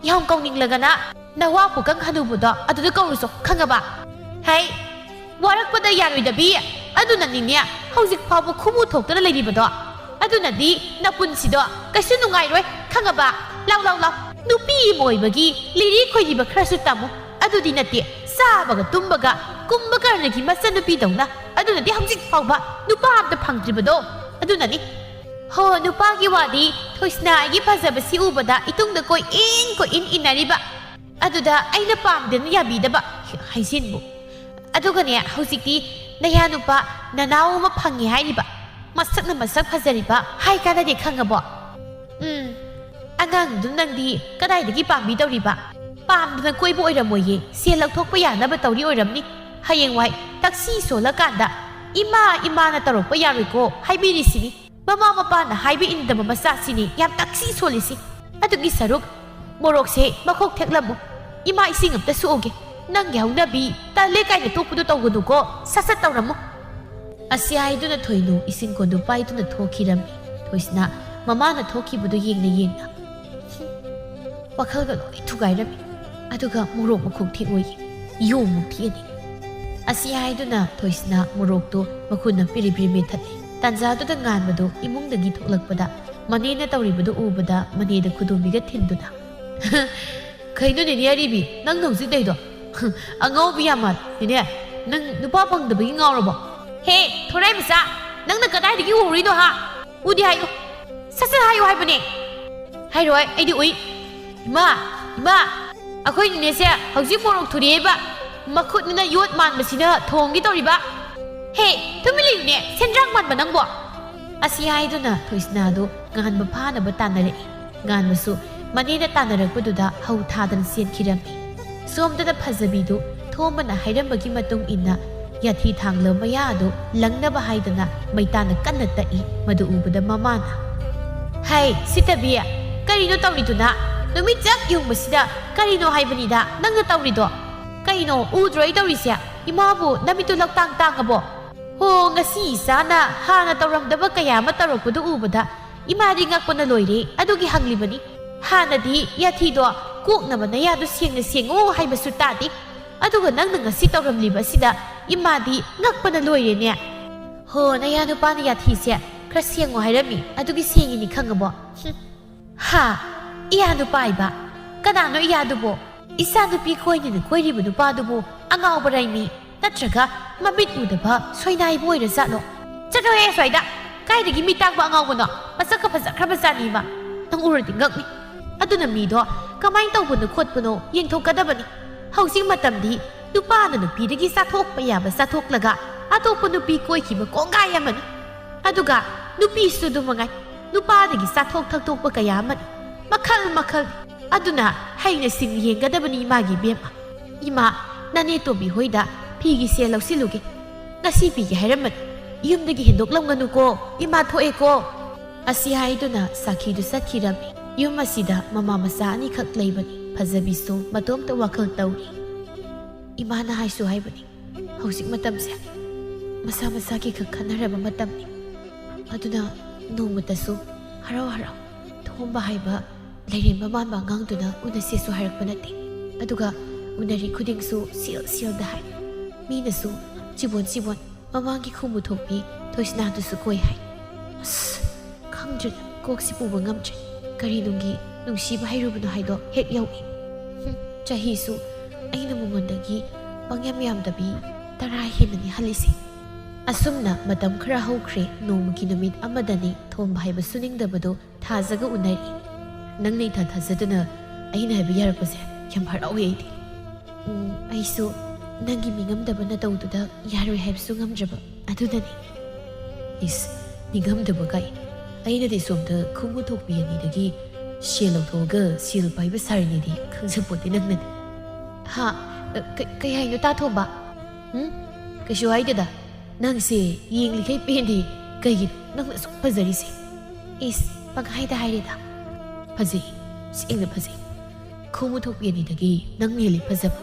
ꯌꯥꯝ ꯀꯧꯅꯤꯡꯂꯒꯅ ꯅꯋꯥ ꯄꯨꯀꯪ ꯍꯅꯨꯕꯗꯣ ꯑꯗꯨꯗ ꯀꯧꯔꯨꯁꯣ, ꯈꯪꯉꯕ? ꯍꯩ, ꯋꯥꯔꯛꯄꯗ ꯌꯥꯔꯣꯏꯗꯕꯤ, ꯑꯗꯨꯅꯅꯤꯅꯦ ꯍꯧꯖꯤꯛ ꯐꯥꯎꯕ ꯈꯨꯃꯨ ꯊꯣꯛꯇꯅ ꯂꯩꯔꯤꯕꯗꯣ꯫ ꯑꯗꯨꯅꯗꯤ ꯅꯄꯨꯟꯁꯤꯗꯣ ꯀꯩꯁꯨ ꯅꯨꯡꯉꯥꯏꯔꯣꯏ, ꯈꯪꯉꯕ? ꯂꯥꯎ, ꯂꯥꯎ, ꯂꯥꯎ꯫ ꯅꯨꯄꯤ ꯑꯃ ꯑꯣꯏꯕꯒꯤ ꯂꯤꯔꯤ ꯈꯣꯏꯔꯤꯕ ꯈꯔꯁꯨ ꯇꯝꯃꯨ꯫ ꯑꯗꯨꯗꯤ ꯅꯠꯇꯦ, ꯆꯥꯕꯒ ꯇꯨꯝꯕꯒ ꯀꯨꯝꯚꯀꯔꯅꯒꯤ ꯃꯆꯟꯅꯨꯄꯤꯗꯧꯅ꯫ ꯑꯗꯨꯅꯗꯤ ꯍꯧꯖꯤꯛ ꯐꯥꯎꯕ ꯅꯨꯄꯥ ꯑꯝꯇ ꯐꯪꯗ꯭ꯔꯤꯕꯗꯣ꯫ ꯑꯗꯨꯅꯅꯤ꯫ ꯍꯣ, ꯅꯨꯄꯥꯒꯤ ꯋꯥꯗꯤ ꯊꯣꯏꯁꯅꯥ ꯑꯩꯒꯤ ꯐꯖꯕꯁꯤ ꯎꯕꯗ ꯏꯇꯨꯡꯗ ꯀꯣꯏ ꯏꯟ ꯀꯣꯏ ꯏꯟ ꯏꯟꯅꯔꯤꯕ꯫ ꯑꯗꯨꯗ ꯑꯩꯅ ꯄꯥꯝꯗꯦꯅ ꯌꯥꯕꯤꯗꯕ ꯍꯥꯏꯖꯤꯟꯕꯨ꯫ ꯑꯗꯨꯒꯅꯦ, ꯍꯧꯖꯤꯛꯇꯤ ꯅꯌꯥ ꯅꯨꯄꯥ ꯅꯅꯥꯎ ꯑꯃ ꯐꯪꯉꯦ ꯍꯥꯏꯔꯤꯕ꯫ ꯃꯁꯛꯅ ꯃꯁꯛ ꯐꯖꯔꯤꯕ ꯍꯥꯏ ꯀꯥꯟꯅꯗꯦ, ꯈꯪꯉꯕꯣ? ꯎꯝ, ꯑꯉꯥꯡꯗꯨ ꯅꯪꯗꯤ ꯀꯗꯥꯏꯗꯒꯤ ꯄꯥꯝꯕꯤꯗꯧꯔꯤꯕ? ꯄꯥꯝꯗꯅ ꯀꯣꯏꯕ ꯑꯣꯏꯔꯝꯃꯣꯏꯌꯦ, ꯁꯦꯜ ꯂꯧꯊꯣꯛꯄ ꯌꯥꯅꯕ ꯇꯧꯔꯤ ꯑꯣꯏꯔꯝꯅꯤ꯫ ꯍꯌꯦꯡꯋꯥꯏ ꯇꯛꯁꯤ ꯁꯣꯜꯂꯀꯥꯟꯗ "ꯏꯃꯥ, ꯏꯃꯥꯅ" ꯇꯧꯔꯛꯄ ꯌꯥꯔꯣꯏꯀꯣ ꯍꯥꯏꯕꯤꯔꯤꯁꯤꯅꯤ꯫ ꯃꯃꯥ ꯃꯄꯥꯅ ꯍꯥꯏꯕ ꯏꯟꯗꯕ ꯃꯆꯥꯁꯤꯅꯤ ꯌꯥꯝ ꯇꯛꯁꯤ ꯁꯣꯜꯂꯤꯁꯤ꯫ ꯑꯗꯨꯒꯤ ꯁꯔꯨꯛ ꯃꯣꯔꯣꯛꯁꯦ ꯃꯈꯣꯛ ꯊꯦꯛꯂꯝꯃꯨ꯫ ꯏꯃꯥ ꯏꯁꯤꯡ ꯑꯝꯇ ꯁꯣꯛꯎꯒꯦ꯫ ꯅꯪꯒꯤ ꯍꯧꯅꯕꯤ ꯇꯜꯂꯦ ꯀꯥꯏꯅ ꯇꯣꯛꯄꯗꯣ ꯇꯧꯒꯅꯨꯀꯣ꯫ ꯁꯠ ꯁꯠ ꯇꯧꯔꯝꯃꯨ꯫ ꯑꯁꯤ ꯍꯥꯏꯗꯨꯅ ꯊꯣꯏꯅꯨ ꯏꯁꯤꯡ ꯀꯣꯟꯗꯨ ꯄꯥꯏꯗꯨꯅ ꯊꯣꯛꯈꯤꯔꯝꯃꯤ꯫ ꯊꯣꯏꯁꯅꯥ ꯃꯃꯥꯅ ꯊꯣꯛꯈꯤꯕꯗꯨ ꯌꯦꯡꯅ ꯌꯦꯡꯅ, "ꯍꯨꯝ, ꯋꯥꯈꯜꯒ ꯂꯣꯏ ꯊꯨꯒꯥꯏꯔꯝꯃꯤ꯫ ꯑꯗꯨꯒ ꯃꯣꯔꯣꯛ ꯃꯈꯣꯛ ꯊꯦꯛꯑꯣꯏ, ꯌꯣꯡꯃꯨꯛ ꯊꯦꯛꯑꯅꯤ"꯫ ꯑꯁꯤ ꯍꯥꯏꯗꯨꯅ ꯊꯣꯏꯁꯅꯥ ꯃꯣꯔꯣꯛꯇꯨ ꯃꯈꯨꯠꯅ ꯄꯤꯔꯤ ꯄꯤꯔꯤ ꯃꯦꯠꯊꯠꯂꯤ꯫ ꯇꯥꯟꯖꯥꯗꯨꯗ ꯉꯥꯟꯕꯗꯨ ꯏꯃꯨꯡꯗꯒꯤ ꯊꯣꯛꯂꯛꯄꯗ ꯃꯅꯦꯅ ꯇꯧꯔꯤꯕꯗꯨ ꯎꯕꯗ ꯃꯅꯦꯗ ꯈꯨꯗꯣꯝꯕꯤꯒ ꯊꯤꯟꯗꯨꯅ, "ꯀꯩꯅꯣ ꯅꯦꯅꯦ ꯑꯔꯤꯕꯤ, ꯅꯪꯅ ꯍꯧꯖꯤꯛ ꯇꯧꯔꯤꯗꯣ? ꯑꯉꯥꯎꯕꯤ ꯌꯥꯝ ꯃꯥꯜꯂꯦ꯫ ꯅꯦꯅꯦ, ꯅꯪ ꯅꯨꯄꯥ ꯐꯪꯗꯕꯒꯤ ꯉꯥꯎꯔꯕꯣ?" "ꯍꯦ, ꯊꯣꯔꯥꯏ ꯃꯆꯥ, ꯅꯪꯅ ꯀꯗꯥꯏꯗꯒꯤ ꯎꯔꯨꯔꯤꯅꯣ ꯍꯥ? ꯎꯗꯦ ꯍꯥꯏꯌꯨ꯫ ꯁꯠ ꯁꯠ ꯍꯥꯏꯌꯨ ꯍꯥꯏꯕꯅꯦ꯫" "ꯍꯥꯏꯔꯣꯏ, ꯑꯩꯗꯤ ꯎꯏ꯫" "ꯏꯃꯥ, ꯏꯃꯥ, ꯑꯩꯈꯣꯏ ꯅꯦꯅꯦꯁꯦ ꯍꯧꯖꯤꯛ ꯃꯣꯔꯣꯛ ꯊꯨꯔꯦꯕ꯫ ꯃꯈꯨꯠꯅꯤꯅ ꯌꯣꯠ ꯃꯥꯟꯕꯁꯤꯅ ꯊꯣꯡꯒꯦ ꯇꯧꯔꯤꯕ꯫ ꯍꯦ, ꯇꯨꯃꯤꯟ ꯂꯩꯌꯨꯅꯦ, ꯁꯦꯟꯗ꯭ꯔꯥꯡ ꯃꯥꯟꯕ ꯅꯪꯕꯣ!" ꯑꯁꯤ ꯍꯥꯏꯗꯨꯅ ꯊꯣꯏꯁꯅꯥꯗꯨ ꯉꯥꯟꯕ ꯐꯥꯅꯕ ꯇꯥꯟꯅꯔꯛꯏ꯫ ꯉꯥꯟꯕꯁꯨ ꯃꯅꯦꯅ ꯇꯥꯟꯅꯔꯛꯄꯗꯨꯗ ꯍꯧ ꯊꯥꯗꯅ ꯆꯦꯟꯈꯤꯔꯝꯃꯤ꯫ ꯁꯣꯝꯗꯅ ꯐꯖꯕꯤꯗꯨ ꯊꯣꯝꯕꯅ ꯍꯥꯏꯔꯝꯕꯒꯤ ꯃꯇꯨꯡ ꯏꯟꯅ ꯌꯥꯊꯤ ꯊꯥꯡꯂ ꯃꯌꯥ ꯑꯗꯨ ꯂꯪꯅꯕ ꯍꯥꯏꯗꯅ ꯃꯩꯇꯥꯟꯅ ꯀꯟꯅ ꯇꯛꯏ꯫ ꯃꯗꯨ ꯎꯕꯗ ꯃꯃꯥꯅ, "ꯍꯩ, ꯁꯤꯠꯇꯕꯤ, ꯀꯔꯤꯅꯣ ꯇꯧꯔꯤꯗꯨꯅ? ꯅꯨꯃꯤꯠ ꯆꯞ ꯌꯨꯡꯕꯁꯤꯗ ꯀꯔꯤꯅꯣ ꯍꯥꯏꯕꯅꯤꯗ ꯅꯪꯅ ꯇꯧꯔꯤꯗꯣ? ꯀꯩꯅꯣ ꯎꯗ꯭ꯔꯣ ꯑꯩ ꯇꯧꯔꯤꯁꯦ? ꯏꯃꯥꯕꯨ ꯅꯃꯤꯠꯇꯨ ꯂꯧꯇꯥꯡ ꯇꯥꯡꯉꯕꯣ? ꯍꯣ, ꯉꯁꯤ ꯏꯆꯥꯅ ꯍꯥꯟꯅ ꯇꯧꯔꯝꯗꯕ ꯀꯌꯥ ꯑꯃ ꯇꯧꯔꯛꯄꯗꯨ ꯎꯕꯗ ꯏꯃꯥꯗꯤ ꯉꯛꯄꯅ ꯂꯣꯏꯔꯦ꯫ ꯑꯗꯨꯒꯤ ꯍꯪꯂꯤꯕꯅꯤ꯫ ꯍꯥꯟꯅꯗꯤ ꯌꯥꯊꯤꯗꯣ ꯀꯣꯛꯅꯕ ꯅꯌꯥꯗꯨ ꯁꯦꯡꯅ ꯁꯦꯡꯉꯨ ꯍꯥꯏꯕꯁꯨ ꯇꯥꯗꯦ꯫ ꯑꯗꯨꯒ ꯅꯪꯅ ꯉꯁꯤ ꯇꯧꯔꯝꯂꯤꯕ ꯑꯁꯤꯗ ꯏꯃꯥꯗꯤ ꯉꯛꯄꯅ ꯂꯣꯏꯔꯦꯅꯦ꯫" "ꯍꯣ, ꯅꯌꯥ ꯅꯨꯄꯥꯅ ꯌꯥꯊꯤꯁꯦ ꯈꯔ ꯁꯦꯡꯉꯨ ꯍꯥꯏꯔꯝꯃꯤ, ꯑꯗꯨꯒꯤ ꯁꯦꯡꯉꯤꯅꯤ ꯈꯪꯉꯕꯣ?" "ꯍꯨꯝ꯫ ꯍꯥ? ꯏꯌꯥ ꯅꯨꯄꯥ ꯍꯥꯏꯕ? ꯀꯅꯥꯅꯣ ꯏꯌꯥꯗꯨꯕꯣ? ꯏꯆꯥ ꯅꯨꯄꯤ ꯀꯣꯏꯅꯤꯅ ꯀꯣꯏꯔꯤꯕ ꯅꯨꯄꯥꯗꯨꯕꯨ ꯑꯉꯥꯎꯕ ꯔꯥꯏꯃꯤ ꯅꯠꯇ꯭ꯔꯒ ꯃꯃꯤꯠ ꯎꯗꯕ ꯁꯣꯏꯅꯥꯏꯕ ꯑꯣꯏꯔꯖꯥꯠꯂꯣ? ꯆꯠꯂꯣꯍꯦ ꯑꯁ꯭ꯋꯥꯏꯗ! ꯀꯥꯏꯗꯒꯤ ꯃꯤ ꯇꯥꯡꯕ ꯑꯉꯥꯎꯕꯅꯣ? ꯃꯁꯛꯀ ꯐꯖꯈ꯭ꯔꯕ ꯖꯥꯠꯅꯤꯕ꯫ ꯅꯪ ꯎꯔꯗꯤ ꯉꯛꯅꯤ꯫ ꯑꯗꯨꯅ ꯃꯤꯗꯣ ꯀꯃꯥꯏꯅ ꯇꯧꯕꯅꯣ ꯈꯣꯠꯄꯅꯣ ꯌꯦꯡꯊꯣꯛꯀꯗꯕꯅꯤ꯫ ꯍꯧꯖꯤꯛ ꯃꯇꯝꯗꯤ ꯅꯨꯄꯥꯅ ꯅꯨꯄꯤꯗꯒꯤ ꯆꯥꯊꯣꯛꯄ ꯌꯥꯕ ꯆꯥꯊꯣꯛꯂꯒ ꯑꯇꯣꯞꯄ ꯅꯨꯄꯤ ꯀꯣꯏꯈꯤꯕ ꯀꯣꯡꯒꯥꯏ ꯑꯃꯅꯤ꯫ ꯑꯗꯨꯒ ꯅꯨꯄꯤꯁꯨ ꯑꯗꯨ ꯃꯉꯥꯏ, ꯅꯨꯄꯥꯗꯒꯤ ꯆꯥꯊꯣꯛ ꯊꯛꯇꯣꯛꯄ ꯀꯌꯥ ꯑꯃꯅꯤ꯫ ꯃꯈꯜ ꯃꯈꯜ꯫ ꯑꯗꯨꯅ ꯍꯩꯅ ꯁꯤꯡ ꯌꯦꯡꯒꯗꯕꯅꯤ ꯏꯃꯥꯒꯤ ꯏꯕꯦꯝꯃ꯫ ꯏꯃꯥ, ꯅꯅꯦ ꯇꯣꯝꯕꯤ ꯍꯣꯏꯗ ꯐꯤꯒꯤ ꯁꯦꯜ ꯂꯧꯁꯤꯜꯂꯨꯒꯦ꯫ ꯉꯁꯤ ꯄꯤꯒꯦ ꯍꯥꯏꯔꯝꯕꯅꯤ꯫ ꯌꯨꯝꯗꯒꯤ ꯍꯦꯟꯗꯣꯛꯂꯝꯒꯅꯨꯀꯣ, ꯏꯃꯥ ꯊꯣꯛꯑꯦꯀꯣ꯫" ꯑꯁꯤ ꯍꯥꯏꯗꯨꯅ ꯁꯥꯈꯤꯗꯨ ꯆꯠꯈꯤꯔꯝꯃꯤ꯫ ꯌꯨꯝ ꯑꯁꯤꯗ ꯃꯃꯥ ꯃꯆꯥ ꯑꯅꯤꯈꯛ ꯂꯩꯕꯅꯤ꯫ ꯐꯖꯕꯤꯁꯨ ꯃꯇꯣꯝꯇ ꯋꯥꯈꯜ ꯇꯧꯔꯤ꯫ ꯏꯃꯥꯅ ꯍꯥꯏꯁꯨ ꯍꯥꯏꯕꯅꯤ, ꯍꯧꯖꯤꯛ ꯃꯇꯝꯁꯦ ꯃꯁꯥ ꯃꯁꯥꯒꯤ ꯈꯛ ꯈꯟꯅꯔꯕ ꯃꯇꯝꯅꯤ꯫ ꯑꯗꯨꯅ ꯅꯣꯡꯃꯇꯁꯨ ꯍꯔꯥꯎ ꯍꯔꯥꯎ ꯊꯣꯝꯕ ꯍꯥꯏꯕ ꯂꯩꯔꯦꯝꯕ ꯃꯥꯟꯕ ꯑꯉꯥꯡꯗꯨꯅ ꯎꯅꯁꯦꯁꯨ ꯍꯥꯏꯔꯛꯄ ꯅꯠꯇꯦ꯫ ꯑꯗꯨꯒ ꯎꯅꯔꯤ ꯈꯨꯗꯤꯡꯁꯨ ꯁꯤꯜ ꯁꯤꯜꯗ ꯍꯥꯏ꯫ ꯃꯤꯅꯁꯨ "ꯆꯤꯕꯣꯟ, ꯆꯤꯕꯣꯟ, ꯃꯃꯥꯡꯒꯤ ꯈꯨꯃꯨ ꯊꯣꯛꯄꯤ ꯊꯣꯏꯁꯅꯥꯗꯨꯁꯨ ꯀꯣꯏ ꯍꯥꯏ꯫ ꯑꯁ, ꯈꯪꯗ꯭ꯔꯦꯗ, ꯀꯣꯛꯁꯤ ꯄꯨꯕ ꯉꯝꯗ꯭ꯔꯦ꯫ ꯀꯔꯤ ꯅꯨꯡꯒꯤ ꯅꯨꯡꯁꯤꯕ ꯍꯩꯔꯨꯕꯅꯣ ꯍꯥꯏꯗꯣ ꯍꯦꯛ ꯌꯧꯏ꯫ ꯍꯨꯝ, ꯆꯍꯤꯁꯨ ꯑꯩꯅ ꯃꯉꯣꯟꯗꯒꯤ ꯄꯪꯌꯥꯝ ꯌꯥꯝꯗꯕꯤ ꯇꯔꯥ ꯍꯦꯟꯅꯅꯤ ꯍꯜꯂꯤꯁꯦ꯫ ꯑꯁꯨꯝꯅ ꯃꯇꯝ ꯈꯔ ꯍꯧꯈ꯭ꯔꯦ꯫ ꯅꯣꯡꯃꯒꯤ ꯅꯨꯃꯤꯠ ꯑꯃꯗꯅꯤ ꯊꯣꯝꯕ ꯍꯥꯏꯕ ꯁꯨꯅꯤꯡꯗꯕꯗꯣ ꯊꯥꯖꯒ ꯎꯅꯔꯤ꯫ ꯅꯪꯅ ꯏꯊꯥ ꯊꯥꯖꯗꯅ ꯑꯩꯅ ꯍꯥꯏꯕ ꯌꯥꯔꯛꯄꯁꯦ ꯌꯥꯝ ꯍꯔꯥꯎꯋꯦ ꯑꯩꯗꯤ꯫ ꯎꯝ, ꯑꯩꯁꯨ ꯅꯪꯒꯤ ꯅꯤꯡꯉꯝꯗꯕ ꯅꯇꯧꯗꯨꯗ ꯌꯥꯔꯣꯏ ꯍꯥꯏꯕꯁꯨ ꯉꯝꯗ꯭ꯔꯕ ꯑꯗꯨꯅꯅꯤ꯫ ꯏꯁ, ꯅꯤꯡꯉꯝꯗꯕ ꯀꯥꯏ꯫ ꯑꯩꯅꯗꯤ ꯁꯣꯝꯗ ꯈꯣꯡꯎ ꯊꯣꯛꯄꯤ ꯑꯅꯤꯗꯒꯤ ꯁꯦꯜ ꯂꯧꯊꯣꯛꯑꯒ ꯁꯦꯜ ꯄꯥꯏꯕ ꯁꯥꯔꯤꯅꯦꯗꯤ ꯈꯪꯖꯄꯣꯠꯇꯦ ꯅꯪꯅꯗꯤ꯫ ꯍꯥ? ꯑ, ꯀ-, ꯀꯩ ꯍꯥꯏꯅꯣ ꯇꯥ ꯊꯣꯝꯕ? ꯎꯝ? ꯀꯩꯁꯨ ꯍꯥꯏꯗꯦꯗ꯫ ꯅꯪꯁꯦ ꯌꯦꯡꯂꯤꯈꯩ ꯄꯦꯟꯗꯦ꯫ ꯀꯩꯒꯤꯅꯣ ꯅꯪꯅ ꯑꯁꯨꯛ ꯐꯖꯔꯤꯁꯦ? ꯏꯁ, ꯄꯪꯍꯥꯏꯗ ꯍꯥꯏꯔꯦꯗ꯫ ꯐꯖꯩ, ꯁꯦꯡꯅ ꯐꯖꯩ꯫ ꯈꯣꯡꯎ ꯊꯣꯛꯄꯤ ꯑꯅꯤꯗꯒꯤ ꯅꯪ ꯍꯦꯜꯂꯤ ꯐꯖꯕ꯫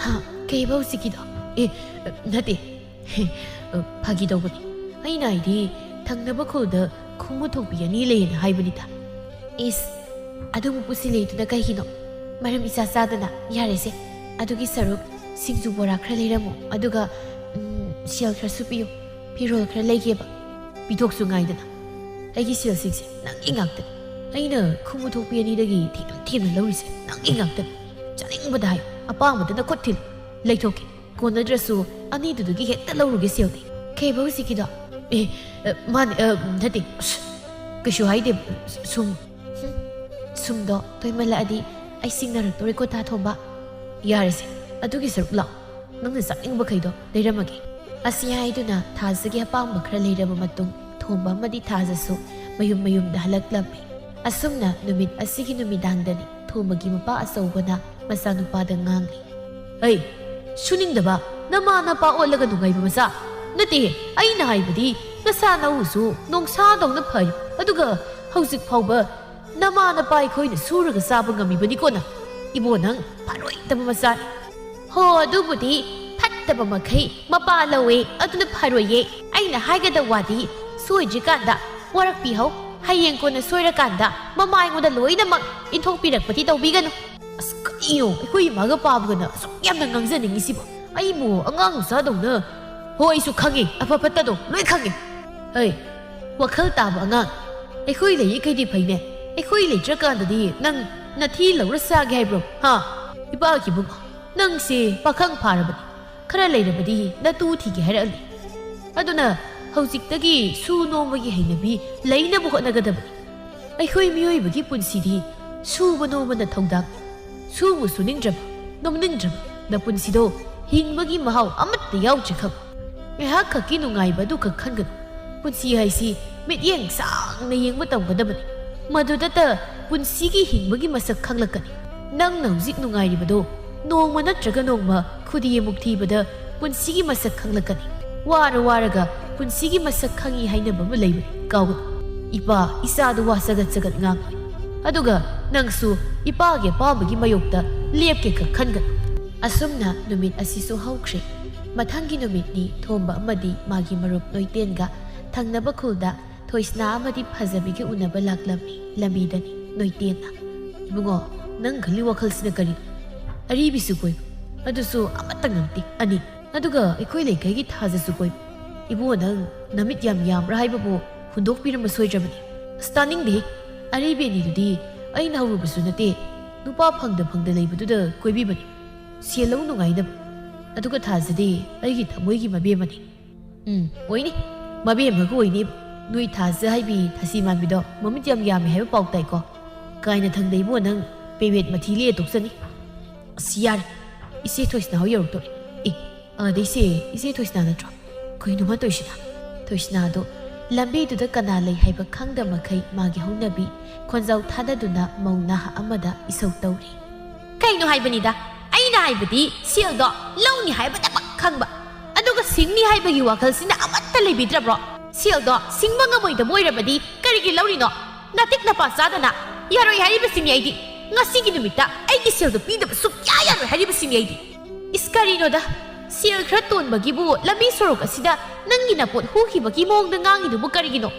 ꯍꯥ, ꯀꯩꯕ ꯍꯧꯖꯤꯛꯀꯤꯗꯣ? ꯑꯦ, ꯅꯠꯇꯦ꯫ ꯐꯥꯒꯤ ꯇꯧꯕꯅꯤ꯫ ꯑꯩꯅ ꯍꯥꯏꯗꯤ ꯊꯪꯅꯕ ꯈꯨꯜꯗ ꯈꯣꯡꯎ ꯊꯣꯛꯄꯤ ꯑꯅꯤ ꯂꯩꯌꯦꯅ ꯍꯥꯏꯕꯅꯤꯗ꯫ ꯏꯁ, ꯑꯗꯨꯕꯨ ꯄꯨꯁꯤꯜꯂꯛꯏꯗꯨꯅ ꯀꯩꯒꯤꯅꯣ? ꯃꯔꯝ ꯏꯆꯥ ꯆꯥꯗꯅ꯫ ꯌꯥꯔꯦꯁꯦ, ꯑꯗꯨꯒꯤ ꯁꯔꯨꯛ ꯁꯤꯡꯖꯨ ꯕꯣꯔꯥ ꯈꯔ ꯂꯩꯔꯝꯃꯣ, ꯑꯗꯨꯒ, ꯎꯝ, ꯁꯦꯜ ꯈꯔꯁꯨ ꯄꯤꯌꯨ, ꯐꯤꯔꯣꯜ ꯈꯔ ꯂꯩꯒꯦꯕ꯫ ꯄꯤꯊꯣꯛꯁꯨ ꯉꯥꯏꯗꯅ꯫ ꯑꯩꯒꯤ ꯁꯦꯜꯁꯤꯡꯁꯦ ꯅꯪꯒꯤ ꯉꯥꯛꯇꯅꯤ꯫ ꯑꯩꯅ ꯈꯣꯡꯎ ꯊꯣꯛꯄꯤ ꯑꯅꯤꯗꯒꯤ ꯊꯦꯝ ꯊꯦꯝꯅ ꯂꯧꯔꯤꯁꯦ ꯅꯪꯒꯤ ꯉꯥꯛꯇꯅꯤ꯫ ꯆꯥꯅꯤꯡꯕꯗ ꯍꯥꯏꯌꯨ, ꯑꯄꯥꯝꯕꯗ ꯅꯈꯨꯠ ꯊꯤꯜꯂꯨ꯫ ꯂꯩꯊꯣꯛꯀꯦ꯫ ꯀꯣꯟꯅꯗ꯭ꯔꯁꯨ ꯑꯅꯤꯗꯨꯗꯒꯤ ꯍꯦꯛꯇ ꯂꯧꯔꯨꯒꯦ ꯁꯦꯜꯗꯤ꯫ ꯀꯩꯕ ꯍꯧꯖꯤꯛꯀꯤꯗꯣ? ꯑꯦ, ꯑ, ꯃꯥꯅꯦ, ꯑ, ꯅꯠꯇꯦ꯫ ꯑꯁ, ꯀꯩꯁꯨ ꯍꯥꯏꯗꯦ꯫ ꯁꯨꯝ꯫ ꯍꯨꯝ, ꯁꯨꯝꯗꯣ ꯇꯣꯏꯃꯜꯂꯛꯑꯗꯤ ꯑꯩ ꯁꯤꯡꯅꯔꯛꯇꯣꯔꯦꯀꯣ, ꯊꯥ ꯊꯣꯝꯕ꯫ ꯌꯥꯔꯦꯁꯦ, ꯑꯗꯨꯒꯤ ꯁꯔꯨꯛ ꯂꯥꯛꯑꯣ꯫ ꯅꯪꯅ ꯆꯥꯅꯤꯡꯕꯈꯩꯗꯣ ꯂꯩꯔꯝꯃꯒꯦ꯫ ꯑꯁꯤ ꯍꯥꯏꯗꯨꯅ ꯊꯥꯖꯒꯤ ꯑꯄꯥꯝꯕ ꯈꯔ ꯂꯩꯔꯕ ꯃꯇꯨꯡ ꯊꯣꯝꯕ ꯑꯃꯗꯤ ꯊꯥꯖꯁꯨ ꯃꯌꯨꯝ ꯃꯌꯨꯝꯗ ꯍꯜꯂꯛꯂꯝꯃꯤ꯫ ꯑꯁꯨꯝꯅ ꯅꯨꯃꯤꯠ ꯑꯁꯤꯒꯤ ꯅꯨꯃꯤꯗꯥꯡꯗꯅꯤ ꯊꯣꯝꯕꯒꯤ ꯃꯄꯥ ꯑꯆꯧꯕꯅ ꯃꯆꯥꯅꯨꯄꯥꯗ ꯉꯥꯡꯂꯤ꯫ "ꯍꯩ, ꯁꯨꯅꯤꯡꯗꯕ, ꯅꯃꯥ ꯅꯄꯥ ꯑꯣꯠꯂꯒ ꯅꯨꯡꯉꯥꯏꯕ ꯃꯆꯥ! ꯅꯠꯇꯦ, ꯑꯩꯅ ꯍꯥꯏꯕꯗꯤ ꯅꯁꯥ ꯅꯎꯁꯨ ꯅꯣꯡꯁꯥꯗꯧꯅ ꯐꯩ, ꯑꯗꯨꯒ ꯍꯧꯖꯤꯛ ꯐꯥꯎꯕ ꯅꯃꯥ ꯅꯄꯥ ꯑꯩꯈꯣꯏꯅ ꯁꯨꯔꯒ ꯆꯥꯕ ꯉꯝꯃꯤꯕꯅꯤꯀꯣ ꯅꯪ꯫ ꯏꯕꯣ, ꯅꯪ ꯐꯔꯣꯏꯗꯕ ꯃꯆꯥꯅꯤ꯫" "ꯍꯣ, ꯑꯗꯨꯕꯨꯗꯤ ꯐꯠꯇꯕ ꯃꯈꯩ ꯃꯄꯥ ꯂꯧꯋꯦ, ꯑꯗꯨꯅ ꯐꯔꯣꯏꯌꯦ꯫ ꯑꯩꯅ ꯍꯥꯏꯒꯗꯕ ꯋꯥꯗꯤ ꯁꯣꯏꯗ꯭ꯔꯤꯀꯥꯟꯗ ꯋꯥꯔꯛꯄꯤꯍꯧ꯫ ꯍꯌꯦꯡ ꯀꯣꯟꯅ ꯁꯣꯏꯔꯀꯥꯟꯗ ꯃꯃꯥ ꯑꯩꯉꯣꯟꯗ ꯂꯣꯏꯅꯃꯛ ꯏꯟꯊꯣꯛꯄꯤꯔꯛꯄꯗꯤ ꯇꯧꯕꯤꯒꯅꯨ꯫" ꯑꯁ, ꯀꯔꯤꯅꯣ ꯑꯩꯈꯣꯏ ꯏꯃꯥꯒ ꯄꯥꯕꯒꯅ ꯑꯁꯨꯛ ꯌꯥꯝꯅ ꯉꯥꯡꯖꯅꯤꯡꯉꯤꯁꯤꯕꯣ? ꯑꯩꯕꯨ ꯑꯉꯥꯡ ꯃꯆꯥꯗꯧꯅ ꯍꯣ, ꯑꯩꯁꯨ ꯈꯪꯉꯤ, ꯑꯐ ꯐꯠꯇꯗꯣ ꯂꯣꯏ ꯈꯪꯉꯤ꯫ ꯍꯩ, ꯋꯥꯈꯜ ꯇꯥꯕ ꯑꯉꯥꯡ, ꯑꯩꯈꯣꯏ ꯂꯩꯔꯤꯈꯩꯗꯤ ꯐꯩꯅꯦ, ꯑꯩꯈꯣꯏ ꯂꯩꯇ꯭ꯔꯀꯥꯟꯗꯗꯤ ꯅꯪ ꯅꯊꯤ ꯂꯧꯔ ꯆꯥꯒꯦ ꯍꯥꯏꯕ꯭ꯔꯣ? ꯍꯥ? ꯏꯄꯥꯒꯤ ꯏꯕꯨꯡꯉꯣ, ꯅꯪꯁꯦ ꯄꯥꯈꯪ ꯐꯥꯔꯕꯅꯤ, ꯈꯔ ꯂꯩꯔꯕꯗꯤ ꯅꯇꯨ ꯊꯤꯒꯦ ꯍꯥꯏꯔꯛꯑꯅꯤ꯫ ꯑꯗꯨꯅ ꯍꯧꯖꯤꯛꯇꯒꯤ ꯁꯨ ꯅꯣꯝꯕꯒꯤ ꯍꯩꯅꯕꯤ ꯂꯩꯅꯕ ꯍꯣꯠꯅꯒꯗꯕꯅꯤ꯫ ꯑꯩꯈꯣꯏ ꯃꯤꯑꯣꯏꯕꯒꯤ ꯄꯨꯟꯁꯤꯗꯤ ꯁꯨꯕ ꯅꯣꯝꯕꯅ ꯊꯧꯗꯥꯡꯅꯤ꯫ ꯁꯨꯕꯨ ꯁꯨꯅꯤꯡꯗ꯭ꯔꯕ, ꯅꯣꯝꯅꯤꯡꯗ꯭ꯔꯕ ꯅꯄꯨꯟꯁꯤꯗꯣ ꯍꯤꯡꯕꯒꯤ ꯃꯍꯥꯎ ꯑꯃꯠꯇ ꯌꯥꯎꯗ꯭ꯔꯦ ꯈꯪ꯫ ꯉꯥꯏꯍꯥꯛ ꯈꯛꯀꯤ ꯅꯨꯡꯉꯥꯏꯕ ꯑꯗꯨꯈꯛ ꯈꯟꯒꯅꯨ꯫ ꯄꯨꯟꯁꯤ ꯍꯥꯏꯁꯤ ꯃꯤꯠꯌꯦꯡ ꯁꯥꯡꯅ ꯌꯦꯡꯕ ꯇꯝꯒꯗꯕꯅꯤ꯫ ꯃꯗꯨꯗꯇ ꯄꯨꯟꯁꯤꯒꯤ ꯍꯤꯡꯕꯒꯤ ꯃꯁꯛ ꯈꯪꯂꯛꯀꯅꯤ꯫ ꯅꯪꯅ ꯍꯧꯖꯤꯛ ꯅꯨꯡꯉꯥꯏꯔꯤꯕꯗꯣ ꯅꯣꯡꯃ ꯅꯠꯇ꯭ꯔꯒ ꯅꯣꯡꯃ ꯈꯨꯗꯤ ꯑꯃꯨꯛ ꯊꯤꯕꯗ ꯄꯨꯟꯁꯤꯒꯤ ꯃꯁꯛ ꯈꯪꯂꯛꯀꯅꯤ꯫ ꯋꯥꯔ ꯋꯥꯔꯒ ꯄꯨꯟꯁꯤꯒꯤ ꯃꯁꯛ ꯈꯪꯉꯤ ꯍꯥꯏꯅꯕ ꯑꯃ ꯂꯩꯕꯅꯤ, ꯀꯥꯎꯒꯅꯨ꯫ ꯏꯄꯥ ꯏꯆꯥꯗꯨ ꯋꯥ ꯆꯒꯠ ꯆꯒꯠ ꯉꯥꯡꯂꯣꯏ꯫ ꯑꯗꯨꯒ ꯅꯪꯁꯨ ꯏꯄꯥꯒꯤ ꯑꯄꯥꯝꯕꯒꯤ ꯃꯥꯌꯣꯛꯇ ꯂꯦꯞꯀꯦ ꯈꯛ ꯈꯟꯒꯅꯨ꯫ ꯑꯁꯨꯝꯅ ꯅꯨꯃꯤꯠ ꯑꯁꯤꯁꯨ ꯍꯧꯈ꯭ꯔꯦ꯫ ꯃꯊꯪꯒꯤ ꯅꯨꯃꯤꯠꯅꯤ ꯊꯣꯝꯕ ꯑꯃꯗꯤ ꯃꯥꯒꯤ ꯃꯔꯨꯞ ꯅꯣꯏꯇꯦꯟꯒ ꯊꯪꯅꯕ ꯈꯨꯜꯗ ꯊꯣꯏꯁꯅꯥ ꯑꯃꯗꯤ ꯐꯖꯕꯤꯒ ꯎꯅꯕ ꯂꯥꯛꯂꯝꯃꯤ꯫ ꯂꯝꯕꯤꯗꯅꯤ ꯅꯣꯏꯇꯦꯟꯅ, "ꯏꯕꯨꯡꯉꯣ, ꯅꯪ ꯈꯜꯂꯤ ꯋꯥꯈꯜꯁꯤꯅ ꯀꯔꯤꯅꯣ? ꯑꯔꯤꯕꯤꯁꯨ ꯀꯣꯏꯕ, ꯑꯗꯨꯁꯨ ꯑꯃꯠꯇ ꯉꯝꯗꯦ꯫ ꯑꯅꯤ, ꯑꯗꯨꯒ ꯑꯩꯈꯣꯏ ꯂꯩꯀꯥꯏꯒꯤ ꯊꯥꯖꯁꯨ ꯀꯣꯏꯕ꯫ ꯏꯕꯨꯡꯉꯣ, ꯅꯪ ꯅꯃꯤꯠ ꯌꯥꯝ ꯌꯥꯝꯕ꯭ꯔꯥ ꯍꯥꯏꯕꯕꯨ ꯍꯨꯟꯗꯣꯛꯄꯤꯔꯝꯕ ꯁꯣꯏꯗ꯭ꯔꯕꯅꯤ꯫ ꯑꯁ, ꯇꯥꯅꯤꯡꯗꯦ꯫ ꯑꯔꯤꯕꯤ ꯑꯅꯤꯗꯨꯗꯤ ꯑꯩꯅ ꯍꯧꯔꯨꯕꯁꯨ ꯅꯠꯇꯦ, ꯅꯨꯄꯥ ꯐꯪꯗ ꯐꯪꯗ ꯂꯩꯕꯗꯨꯗ ꯀꯣꯏꯕꯤꯕꯅꯤ꯫ ꯁꯦꯜ ꯂꯧ ꯅꯨꯡꯉꯥꯏꯅꯕ꯫ ꯑꯗꯨꯒ ꯊꯥꯖꯗꯤ ꯑꯩꯒꯤ ꯊꯃꯣꯏꯒꯤ ꯃꯕꯦꯝꯃꯅꯤ꯫" "ꯎꯝ, ꯑꯣꯏꯅꯤ꯫ ꯃꯕꯦꯝꯃꯒ ꯑꯣꯏꯅꯤ꯫ ꯅꯣꯏ ꯊꯥꯖ ꯍꯥꯏꯕꯤ ꯊꯥꯁꯤ ꯃꯥꯟꯕꯤꯗꯣ ꯃꯃꯤꯠ ꯌꯥꯝ ꯌꯥꯝꯃꯦ ꯍꯥꯏꯕ ꯄꯥꯎ ꯇꯥꯏꯀꯣ꯫ ꯀꯥꯏꯅ ꯊꯪꯗ ꯏꯕꯨꯡꯉꯣ, ꯅꯪ ꯄꯦꯕꯦꯠ ꯃꯊꯤ ꯂꯦꯛꯑ ꯇꯣꯛꯆꯅꯤ꯫" "ꯑꯁ, ꯌꯥꯔꯦ꯫ ꯏꯆꯦ ꯊꯣꯏꯁꯅꯥ ꯍꯣꯏ ꯌꯧꯔꯛꯇꯣꯔꯦ꯫ ꯑꯦ, ꯑꯗꯩꯁꯦ, ꯏꯆꯦ ꯊꯣꯏꯁꯅꯥ ꯅꯠꯇ꯭ꯔꯣ? ꯀꯩꯅꯣ ꯃꯥ ꯇꯧꯔꯤꯁꯤꯅ?" ꯊꯣꯏꯁꯅꯥꯗꯣ ꯂꯝꯕꯤꯗꯨꯗ ꯀꯅꯥ ꯂꯩ ꯍꯥꯏꯕ ꯈꯪꯗ ꯃꯈꯩ ꯃꯥꯒꯤ ꯍꯧꯅꯕꯤ ꯈꯣꯟꯖꯥꯎ ꯊꯥꯗꯗꯨꯅ ꯃꯧ ꯅꯍꯥ ꯑꯃꯗ ꯏꯁꯧ ꯇꯧꯔꯤ꯫ "ꯀꯩꯅꯣ ꯍꯥꯏꯕꯅꯤꯗ, ꯑꯩꯅ ꯍꯥꯏꯕꯗꯤ ꯁꯦꯜꯗꯣ ꯂꯧꯅꯤ ꯍꯥꯏꯕꯗꯃꯛ ꯈꯪꯕ, ꯑꯗꯨꯒ ꯁꯤꯡꯅꯤ ꯍꯥꯏꯕꯒꯤ ꯋꯥꯈꯜꯁꯤꯅ ꯑꯃꯠꯇ ꯂꯩꯕꯤꯗ꯭ꯔꯕ꯭ꯔꯣ? ꯁꯦꯜꯗꯣ ꯁꯤꯡꯕ ꯉꯝꯃꯣꯏꯗꯕ ꯑꯣꯏꯔꯕꯗꯤ ꯀꯔꯤꯒꯤ ꯂꯧꯔꯤꯅꯣ? ꯅꯥꯇꯤꯛ ꯅꯄꯥ ꯆꯥꯗꯅ ꯌꯥꯔꯣꯏ ꯍꯥꯏꯔꯤꯕꯁꯤꯅꯤ ꯑꯩꯗꯤ꯫ ꯉꯁꯤꯒꯤ ꯅꯨꯃꯤꯠꯇ ꯑꯩꯒꯤ ꯁꯦꯜꯗꯣ ꯄꯤꯗꯕ ꯁꯨꯛꯌꯥ ꯌꯥꯔꯣꯏ ꯍꯥꯏꯔꯤꯕꯁꯤꯅꯤ ꯑꯩꯗꯤ꯫" "ꯏꯁ, ꯀꯔꯤꯅꯣꯗ? ꯁꯦꯜ ꯈꯔ ꯇꯣꯟꯕꯒꯤꯕꯨ ꯂꯝꯕꯤ ꯁꯣꯔꯣꯛ ꯑꯁꯤꯗ ꯅꯪꯒꯤ ꯅꯄꯣꯠ ꯍꯨꯈꯤꯕꯒꯤ ꯃꯑꯣꯡꯗ ꯉꯥꯡꯉꯤꯗꯨꯕꯨ ꯀꯔꯤꯒꯤꯅꯣ?"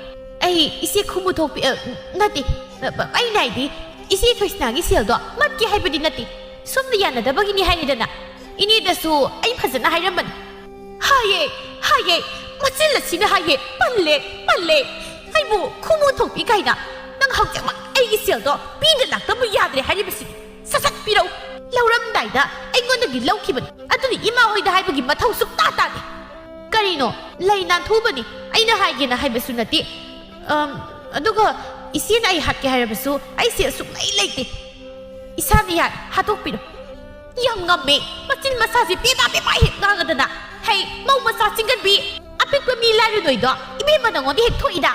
"ꯑꯩ ꯏꯆꯦ ꯈꯨꯝꯃꯨ ꯊꯣꯛꯄꯤ, ꯑ, ꯅꯠꯇꯦ, ꯑ, ꯑꯩꯅ ꯍꯥꯏꯗꯤ ꯏꯆꯦ ꯊꯣꯏꯁꯅꯥꯒꯤ ꯁꯦꯜꯗꯣ ꯃꯠꯀꯦ ꯍꯥꯏꯕꯗꯤ ꯅꯠꯇꯦ꯫ ꯁꯣꯝꯗ ꯌꯥꯅꯗꯕꯒꯤꯅꯤ ꯍꯥꯏꯔꯦꯗꯅ꯫ ꯏꯅꯦꯗꯁꯨ ꯑꯩ ꯐꯖꯅ ꯍꯥꯏꯔꯝꯕꯅꯤ꯫" ꯍꯥꯏꯌꯦ, ꯍꯥꯏꯌꯦ, ꯃꯆꯤꯜ ꯑꯁꯤꯅ ꯍꯥꯏꯌꯦ, "ꯄꯜꯂꯦ, ꯄꯜꯂꯦ, ꯑꯩꯕꯨ ꯈꯨꯃꯨ ꯊꯣꯛꯄꯤ ꯀꯥꯏꯅ꯫ ꯅꯪ ꯍꯧꯖꯤꯛꯃꯛ ꯑꯩꯒꯤ ꯁꯦꯜꯗꯣ ꯄꯤꯗ ꯂꯥꯛꯇꯕ ꯌꯥꯗ꯭ꯔꯦ ꯍꯥꯏꯔꯤꯕꯁꯤꯅꯤ꯫ ꯁꯠ ꯁꯠ ꯄꯤꯔꯛꯎ꯫ ꯂꯧꯔꯝꯗꯥꯏꯗ ꯑꯩꯉꯣꯟꯗꯒꯤ ꯂꯧꯈꯤꯕꯅꯤ, ꯑꯗꯨꯅ ꯏꯃꯥ ꯍꯣꯏꯗ ꯍꯥꯏꯕꯒꯤ ꯃꯊꯧ ꯁꯨꯛꯇꯥ ꯇꯥꯗꯦ꯫ ꯀꯔꯤꯅꯣ, ꯂꯩ ꯅꯥꯟꯊꯨꯕꯅꯤ, ꯑꯩꯅ ꯍꯥꯏꯒꯦꯅ ꯍꯥꯏꯕꯁꯨ ꯅꯠꯇꯦ꯫ ꯑꯝ, ꯑꯗꯨꯒ ꯏꯆꯦꯅ ꯑꯩ ꯍꯥꯠꯀꯦ ꯍꯥꯏꯔꯕꯁꯨ ꯑꯩ ꯁꯦꯜ ꯁꯨꯛꯂꯩ ꯂꯩꯇꯦ꯫ ꯏꯁꯥꯅ ꯌꯥꯏ, ꯍꯥꯠꯇꯣꯛꯄꯤꯔꯣ꯫" ꯌꯥꯝ ꯉꯝꯃꯦ꯫ ꯃꯆꯤꯟ ꯃꯆꯥꯁꯦ ꯄꯦꯄꯥ ꯄꯦꯄꯥ ꯍꯦꯛ ꯉꯥꯡꯉꯗꯅ꯫ "ꯍꯩ, ꯃꯧ ꯃꯆꯥ ꯆꯤꯡꯒꯟꯕꯤ, ꯑꯄꯤꯛꯄ ꯃꯤ ꯂꯥꯏꯔꯨ ꯅꯣꯏꯗꯣ ꯏꯕꯦꯝꯃ ꯅꯉꯣꯟꯗ ꯍꯦꯛ ꯊꯣꯛꯏꯗ꯫"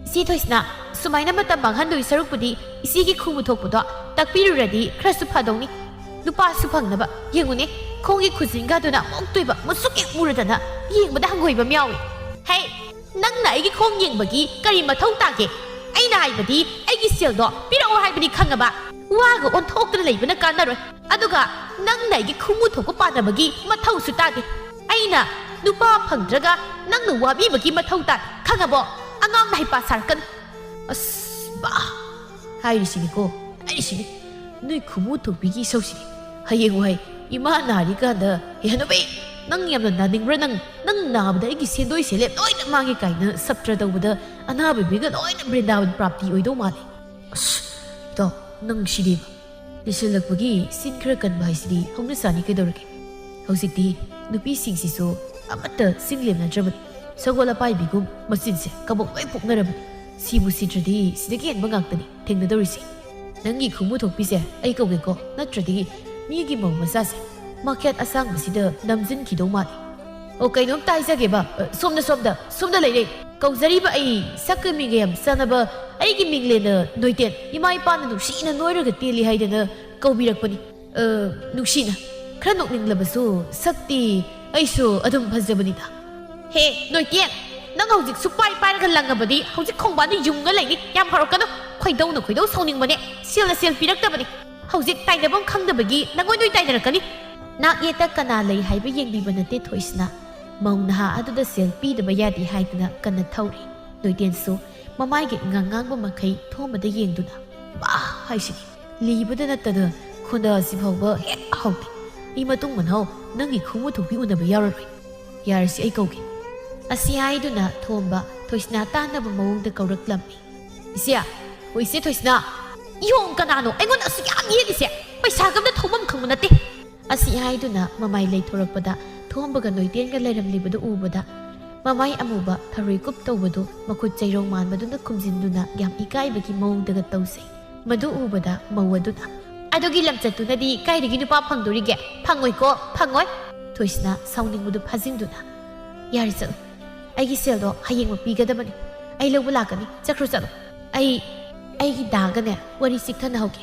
"ꯏꯆꯦ ꯊꯣꯏꯁꯅꯥ, ꯁꯨꯃꯥꯏꯅ ꯃꯇꯝ ꯃꯥꯡꯍꯟꯗꯣꯏ ꯁꯔꯨꯛꯄꯨꯗꯤ ꯏꯆꯦꯒꯤ ꯈꯨꯃꯨ ꯊꯣꯛꯄꯗꯣ ꯇꯥꯛꯄꯤꯔꯨꯔꯗꯤ ꯈꯔꯁꯨ ꯐꯗꯧꯅꯤ꯫ ꯅꯨꯄꯥꯁꯨ ꯐꯪꯅꯕ꯫ ꯌꯦꯡꯉꯨꯅꯦ, ꯈꯣꯡꯒꯤ ꯈꯨꯖꯤꯟꯒꯗꯨꯅ ꯑꯃꯨꯛꯇꯣꯏꯕ ꯃꯨꯁꯨꯛ ꯍꯦꯛ ꯃꯨꯔꯗꯅ ꯌꯦꯡꯕꯗ ꯍꯪꯒꯣꯏꯕ ꯑꯃ ꯌꯥꯎꯏ꯫" "ꯍꯩ, ꯅꯪꯅ ꯑꯩꯒꯤ ꯈꯣꯡ ꯌꯦꯡꯕꯒꯤ ꯀꯔꯤ ꯃꯊꯧ ꯇꯥꯒꯦ? ꯑꯩꯅ ꯍꯥꯏꯕꯗꯤ ꯑꯩꯒꯤ ꯁꯦꯜꯗꯣ ꯄꯤꯔꯛꯑꯣ ꯍꯥꯏꯕꯅꯤ, ꯈꯪꯉꯕ? ꯋꯥꯒ ꯑꯣꯟꯊꯣꯛꯇꯅ ꯂꯩꯕꯅ ꯀꯥꯟꯅꯔꯣꯏ꯫ ꯑꯗꯨꯒ ꯅꯪꯅ ꯑꯩꯒꯤ ꯈꯨꯃꯨ ꯊꯣꯛꯄ ꯄꯥꯟꯅꯕꯒꯤ ꯃꯊꯧꯁꯨ ꯇꯥꯗꯦ꯫ ꯑꯩꯅ ꯅꯨꯄꯥ ꯐꯪꯗ꯭ꯔꯒ ꯅꯪꯅ ꯋꯥꯕꯤꯕꯒꯤ ꯃꯊꯧ ꯇꯥꯗꯦ, ꯈꯪꯉꯕꯣ? ꯑꯉꯥꯡꯅ ꯍꯩꯄꯥ ꯁꯥꯔꯛꯀꯅꯨ꯫" ꯑꯁ ꯕꯥ, ꯍꯥꯏꯔꯤꯁꯤꯅꯤꯀꯣ, ꯍꯥꯏꯔꯤꯁꯤꯅꯤ꯫ ꯅꯣꯏ ꯈꯨꯃꯨ ꯊꯣꯛꯄꯤꯒꯤ ꯏꯁꯧꯁꯤꯗꯤ꯫ ꯍꯌꯦꯡꯋꯥꯏ ꯏꯃꯥ ꯅꯥꯔꯤꯀꯥꯟꯗ, "ꯍꯦ ꯍꯅꯨꯕꯤ, ꯅꯪ ꯌꯥꯝꯅ ꯅꯥꯅꯤꯡꯕ꯭ꯔꯥ? ꯅꯪ, ꯅꯪ ꯅꯥꯕꯗ ꯑꯩꯒꯤ ꯁꯦꯟꯗꯣꯏ ꯁꯦꯂꯦꯞ ꯂꯣꯏꯅ ꯃꯥꯡꯉꯤ" ꯀꯥꯏꯅ ꯁꯞꯇ꯭ꯔ ꯇꯧꯕꯗ ꯑꯅꯥꯕ ꯃꯤꯒ ꯂꯣꯏꯅ ꯕ꯭ꯔꯤꯟꯗꯥꯕꯟ ꯄ꯭ꯔꯥꯞꯇꯤ ꯑꯣꯏꯗꯧ ꯃꯥꯜꯂꯦ꯫ ꯑꯁ, ꯏꯇꯥꯎ, ꯅꯪ ꯁꯤꯗꯤꯕ꯫ ꯂꯤꯁꯤꯜꯂꯛꯄꯒꯤ ꯁꯤꯟ ꯈꯔ ꯀꯟꯕ ꯍꯥꯏꯁꯤꯗꯤ ꯍꯧꯅꯁꯥꯅꯤ ꯀꯩꯗꯧꯔꯒꯦ? ꯍꯧꯖꯤꯛꯇꯤ ꯅꯨꯄꯤꯁꯤꯡꯁꯤꯁꯨ ꯑꯃꯠꯇ ꯆꯤꯡ ꯂꯦꯝꯅꯗ꯭ꯔꯕꯅꯤ꯫ ꯁꯒꯣꯜ ꯑꯄꯥꯏꯕꯤꯒꯨꯝ ꯃꯆꯤꯟꯁꯦ ꯀꯕꯣꯛ ꯂꯣꯏ ꯄꯣꯛꯅꯔꯕꯅꯤ꯫ ꯁꯤꯕꯨ ꯁꯤꯗ꯭ꯔꯗꯤ ꯁꯤꯗꯒꯤ ꯍꯦꯟꯕ ꯉꯥꯛꯇꯅꯤ ꯊꯦꯡꯅꯗꯧꯔꯤꯁꯦ꯫ ꯅꯪꯒꯤ ꯈꯨꯃꯨ ꯊꯣꯛꯄꯤꯁꯦ ꯑꯩ ꯀꯧꯒꯦꯀꯣ, ꯅꯠꯇ꯭ꯔꯗꯤ ꯃꯤꯒꯤ ꯃꯧ ꯃꯆꯥꯁꯦ ꯃꯈꯦꯠ ꯑꯁꯥꯡꯕꯁꯤꯗ ꯅꯝꯖꯤꯟꯈꯤꯗꯧ ꯃꯥꯜꯂꯤ꯫ ꯑꯣ, ꯀꯩꯅꯣꯝꯇ ꯍꯥꯏꯖꯒꯦꯕ꯫ ꯑ, ꯁꯣꯝꯗ, ꯁꯣꯝꯗ, ꯁꯣꯝꯗ ꯂꯩꯔꯦ꯫ ꯀꯧꯖꯔꯤꯕ ꯑꯩ ꯁꯛꯀ ꯃꯤꯒ ꯌꯥꯝ ꯆꯥꯟꯅꯕ ꯑꯩꯒꯤ ꯃꯤꯡꯂꯦꯟꯅ ꯅꯣꯏꯇꯦꯟ꯫ ꯏꯃꯥ ꯏꯄꯥꯅ ꯅꯨꯡꯁꯤꯅ ꯅꯣꯏꯔꯒ ꯇꯦꯜꯂꯤ ꯍꯥꯏꯗꯅ ꯀꯧꯕꯤꯔꯛꯄꯅꯤ꯫ ꯑ, ꯅꯨꯡꯁꯤꯅ꯫ ꯈꯔ ꯅꯣꯛꯅꯤꯡꯂꯕꯁꯨ ꯁꯛꯇꯤ ꯑꯩꯁꯨ ꯑꯗꯨꯝ ꯐꯖꯕꯅꯤꯗ꯫ ꯍꯦ, ꯅꯣꯏꯇꯦꯟ, ꯅꯪ ꯍꯧꯖꯤꯛ ꯁꯨꯛꯄꯥꯏ ꯄꯥꯏꯔꯒ ꯂꯪꯉꯕꯗꯤ ꯍꯧꯖꯤꯛ ꯈꯣꯡꯕꯥꯟꯗ ꯌꯨꯡꯉ ꯂꯩꯅꯤ꯫ ꯌꯥꯝ ꯍꯧꯔꯛꯀꯅꯨ꯫ ꯈꯣꯏꯗꯧꯅ ꯈꯣꯏꯗꯧ ꯁꯥꯎꯅꯤꯡꯕꯅꯦ꯫ ꯁꯦꯜꯅ ꯁꯦꯜ ꯄꯤꯔꯛꯇꯕꯅꯤ꯫ ꯍꯧꯖꯤꯛ ꯇꯥꯏꯅꯐꯝ ꯈꯪꯗꯕꯒꯤ ꯅꯪꯉꯣꯏ ꯅꯣꯏ ꯇꯥꯏꯅꯔꯛꯀꯅꯤ꯫ ꯅꯥꯛ ꯌꯦꯠꯇ ꯀꯅꯥ ꯂꯩ ꯍꯥꯏꯕ ꯌꯦꯡꯕꯤꯕ ꯅꯠꯇꯦ ꯊꯣꯏꯁꯅꯥ꯫ ꯃꯧ ꯅꯍꯥ ꯑꯗꯨꯗ ꯁꯦꯜ ꯄꯤꯗꯕ ꯌꯥꯗꯦ ꯍꯥꯏꯗꯅ ꯀꯟꯅ ꯊꯧꯔꯤ꯫ ꯅꯣꯏꯇꯦꯟꯁꯨ ꯃꯃꯥꯏꯒ ꯏꯉꯥꯡ ꯉꯥꯡꯕ ꯃꯈꯩ ꯊꯣꯝꯕꯗ ꯌꯦꯡꯗꯨꯅ, "ꯕꯥ!" ꯍꯥꯏꯁꯤꯅꯤ꯫ ꯂꯤꯕꯗ ꯅꯠꯇꯅ ꯈꯣꯟꯗꯥꯁꯤ ꯐꯥꯎꯕ ꯍꯦꯛ ꯍꯧꯗꯦ꯫ "ꯑꯩ ꯃꯇꯨꯡ ꯃꯅꯥꯎ ꯅꯪꯒꯤ ꯈꯨꯃꯨ ꯊꯣꯛꯄꯤ ꯎꯅꯕ ꯌꯥꯎꯔꯔꯣꯏ꯫" "ꯌꯥꯔꯁꯤ, ꯑꯩ ꯀꯧꯒꯦ"꯫ ꯑꯁꯤ ꯍꯥꯏꯗꯨꯅ ꯊꯣꯝꯕ ꯊꯣꯏꯁꯅꯥ ꯇꯥꯟꯅꯕ ꯃꯑꯣꯡꯗ ꯀꯧꯔꯛꯂꯝꯃꯤ꯫ "ꯏꯆꯦ, ꯍꯣ ꯏꯆꯦ ꯊꯣꯏꯁꯅꯥ"꯫ "ꯌꯣꯡ ꯀꯅꯥꯅꯣ ꯑꯩꯉꯣꯟꯗ ꯑꯁꯨꯛ ꯌꯥꯝ ꯌꯦꯠꯂꯤꯁꯦ? ꯄꯩꯁꯥꯒ ꯑꯝꯇ ꯊꯧꯐꯝ ꯈꯪꯕ ꯅꯠꯇꯦ"꯫ ꯑꯁꯤ ꯍꯥꯏꯗꯨꯅ ꯃꯃꯥꯏ ꯂꯩꯊꯣꯔꯛꯄꯗ ꯊꯣꯝꯕꯒ ꯅꯣꯏꯇꯦꯟꯒ ꯂꯩꯔꯝꯂꯤꯕꯗꯨ ꯎꯕꯗ ꯃꯃꯥꯏ ꯑꯃꯨꯕ ꯊꯔꯣꯏ ꯀꯨꯞ ꯇꯧꯕꯗꯨ ꯃꯈꯨꯠ ꯆꯩꯔꯣꯡ ꯃꯥꯟꯕꯗꯨꯅ ꯈꯨꯝꯖꯤꯟꯗꯨꯅ ꯌꯥꯝ ꯏꯀꯥꯏꯕꯒꯤ ꯃꯑꯣꯡꯗꯒ ꯇꯧꯁꯩ꯫ ꯃꯗꯨ ꯎꯕꯗ ꯃꯧ ꯑꯗꯨꯅ, "ꯑꯗꯨꯒꯤ ꯂꯝꯆꯠꯇꯨꯅꯗꯤ ꯀꯥꯏꯗꯒꯤ ꯅꯨꯄꯥ ꯐꯪꯗꯣꯔꯤꯒꯦ? ꯐꯪꯉꯣꯏꯀꯣ, ꯐꯪꯉꯣꯏ"꯫ ꯊꯣꯏꯁꯅꯥ ꯁꯥꯎꯅꯤꯡꯕꯗꯨ ꯐꯥꯖꯤꯟꯗꯨꯅ, "ꯌꯥꯔꯦ, ꯆꯠꯂꯣ꯫ ꯑꯩꯒꯤ ꯁꯦꯜꯗꯣ ꯍꯌꯦꯡꯃꯛ ꯄꯤꯒꯗꯕꯅꯤ꯫ ꯑꯩ ꯂꯧꯕ ꯂꯥꯛꯀꯅꯤ꯫ ꯆꯠꯈ꯭ꯔꯣ, ꯆꯠꯂꯣ꯫ ꯑꯩ, ꯑꯩꯒꯤ ꯗꯥꯒꯅꯦ ꯋꯥꯔꯤ ꯆꯤꯛꯊꯅꯍꯧꯒꯦ꯫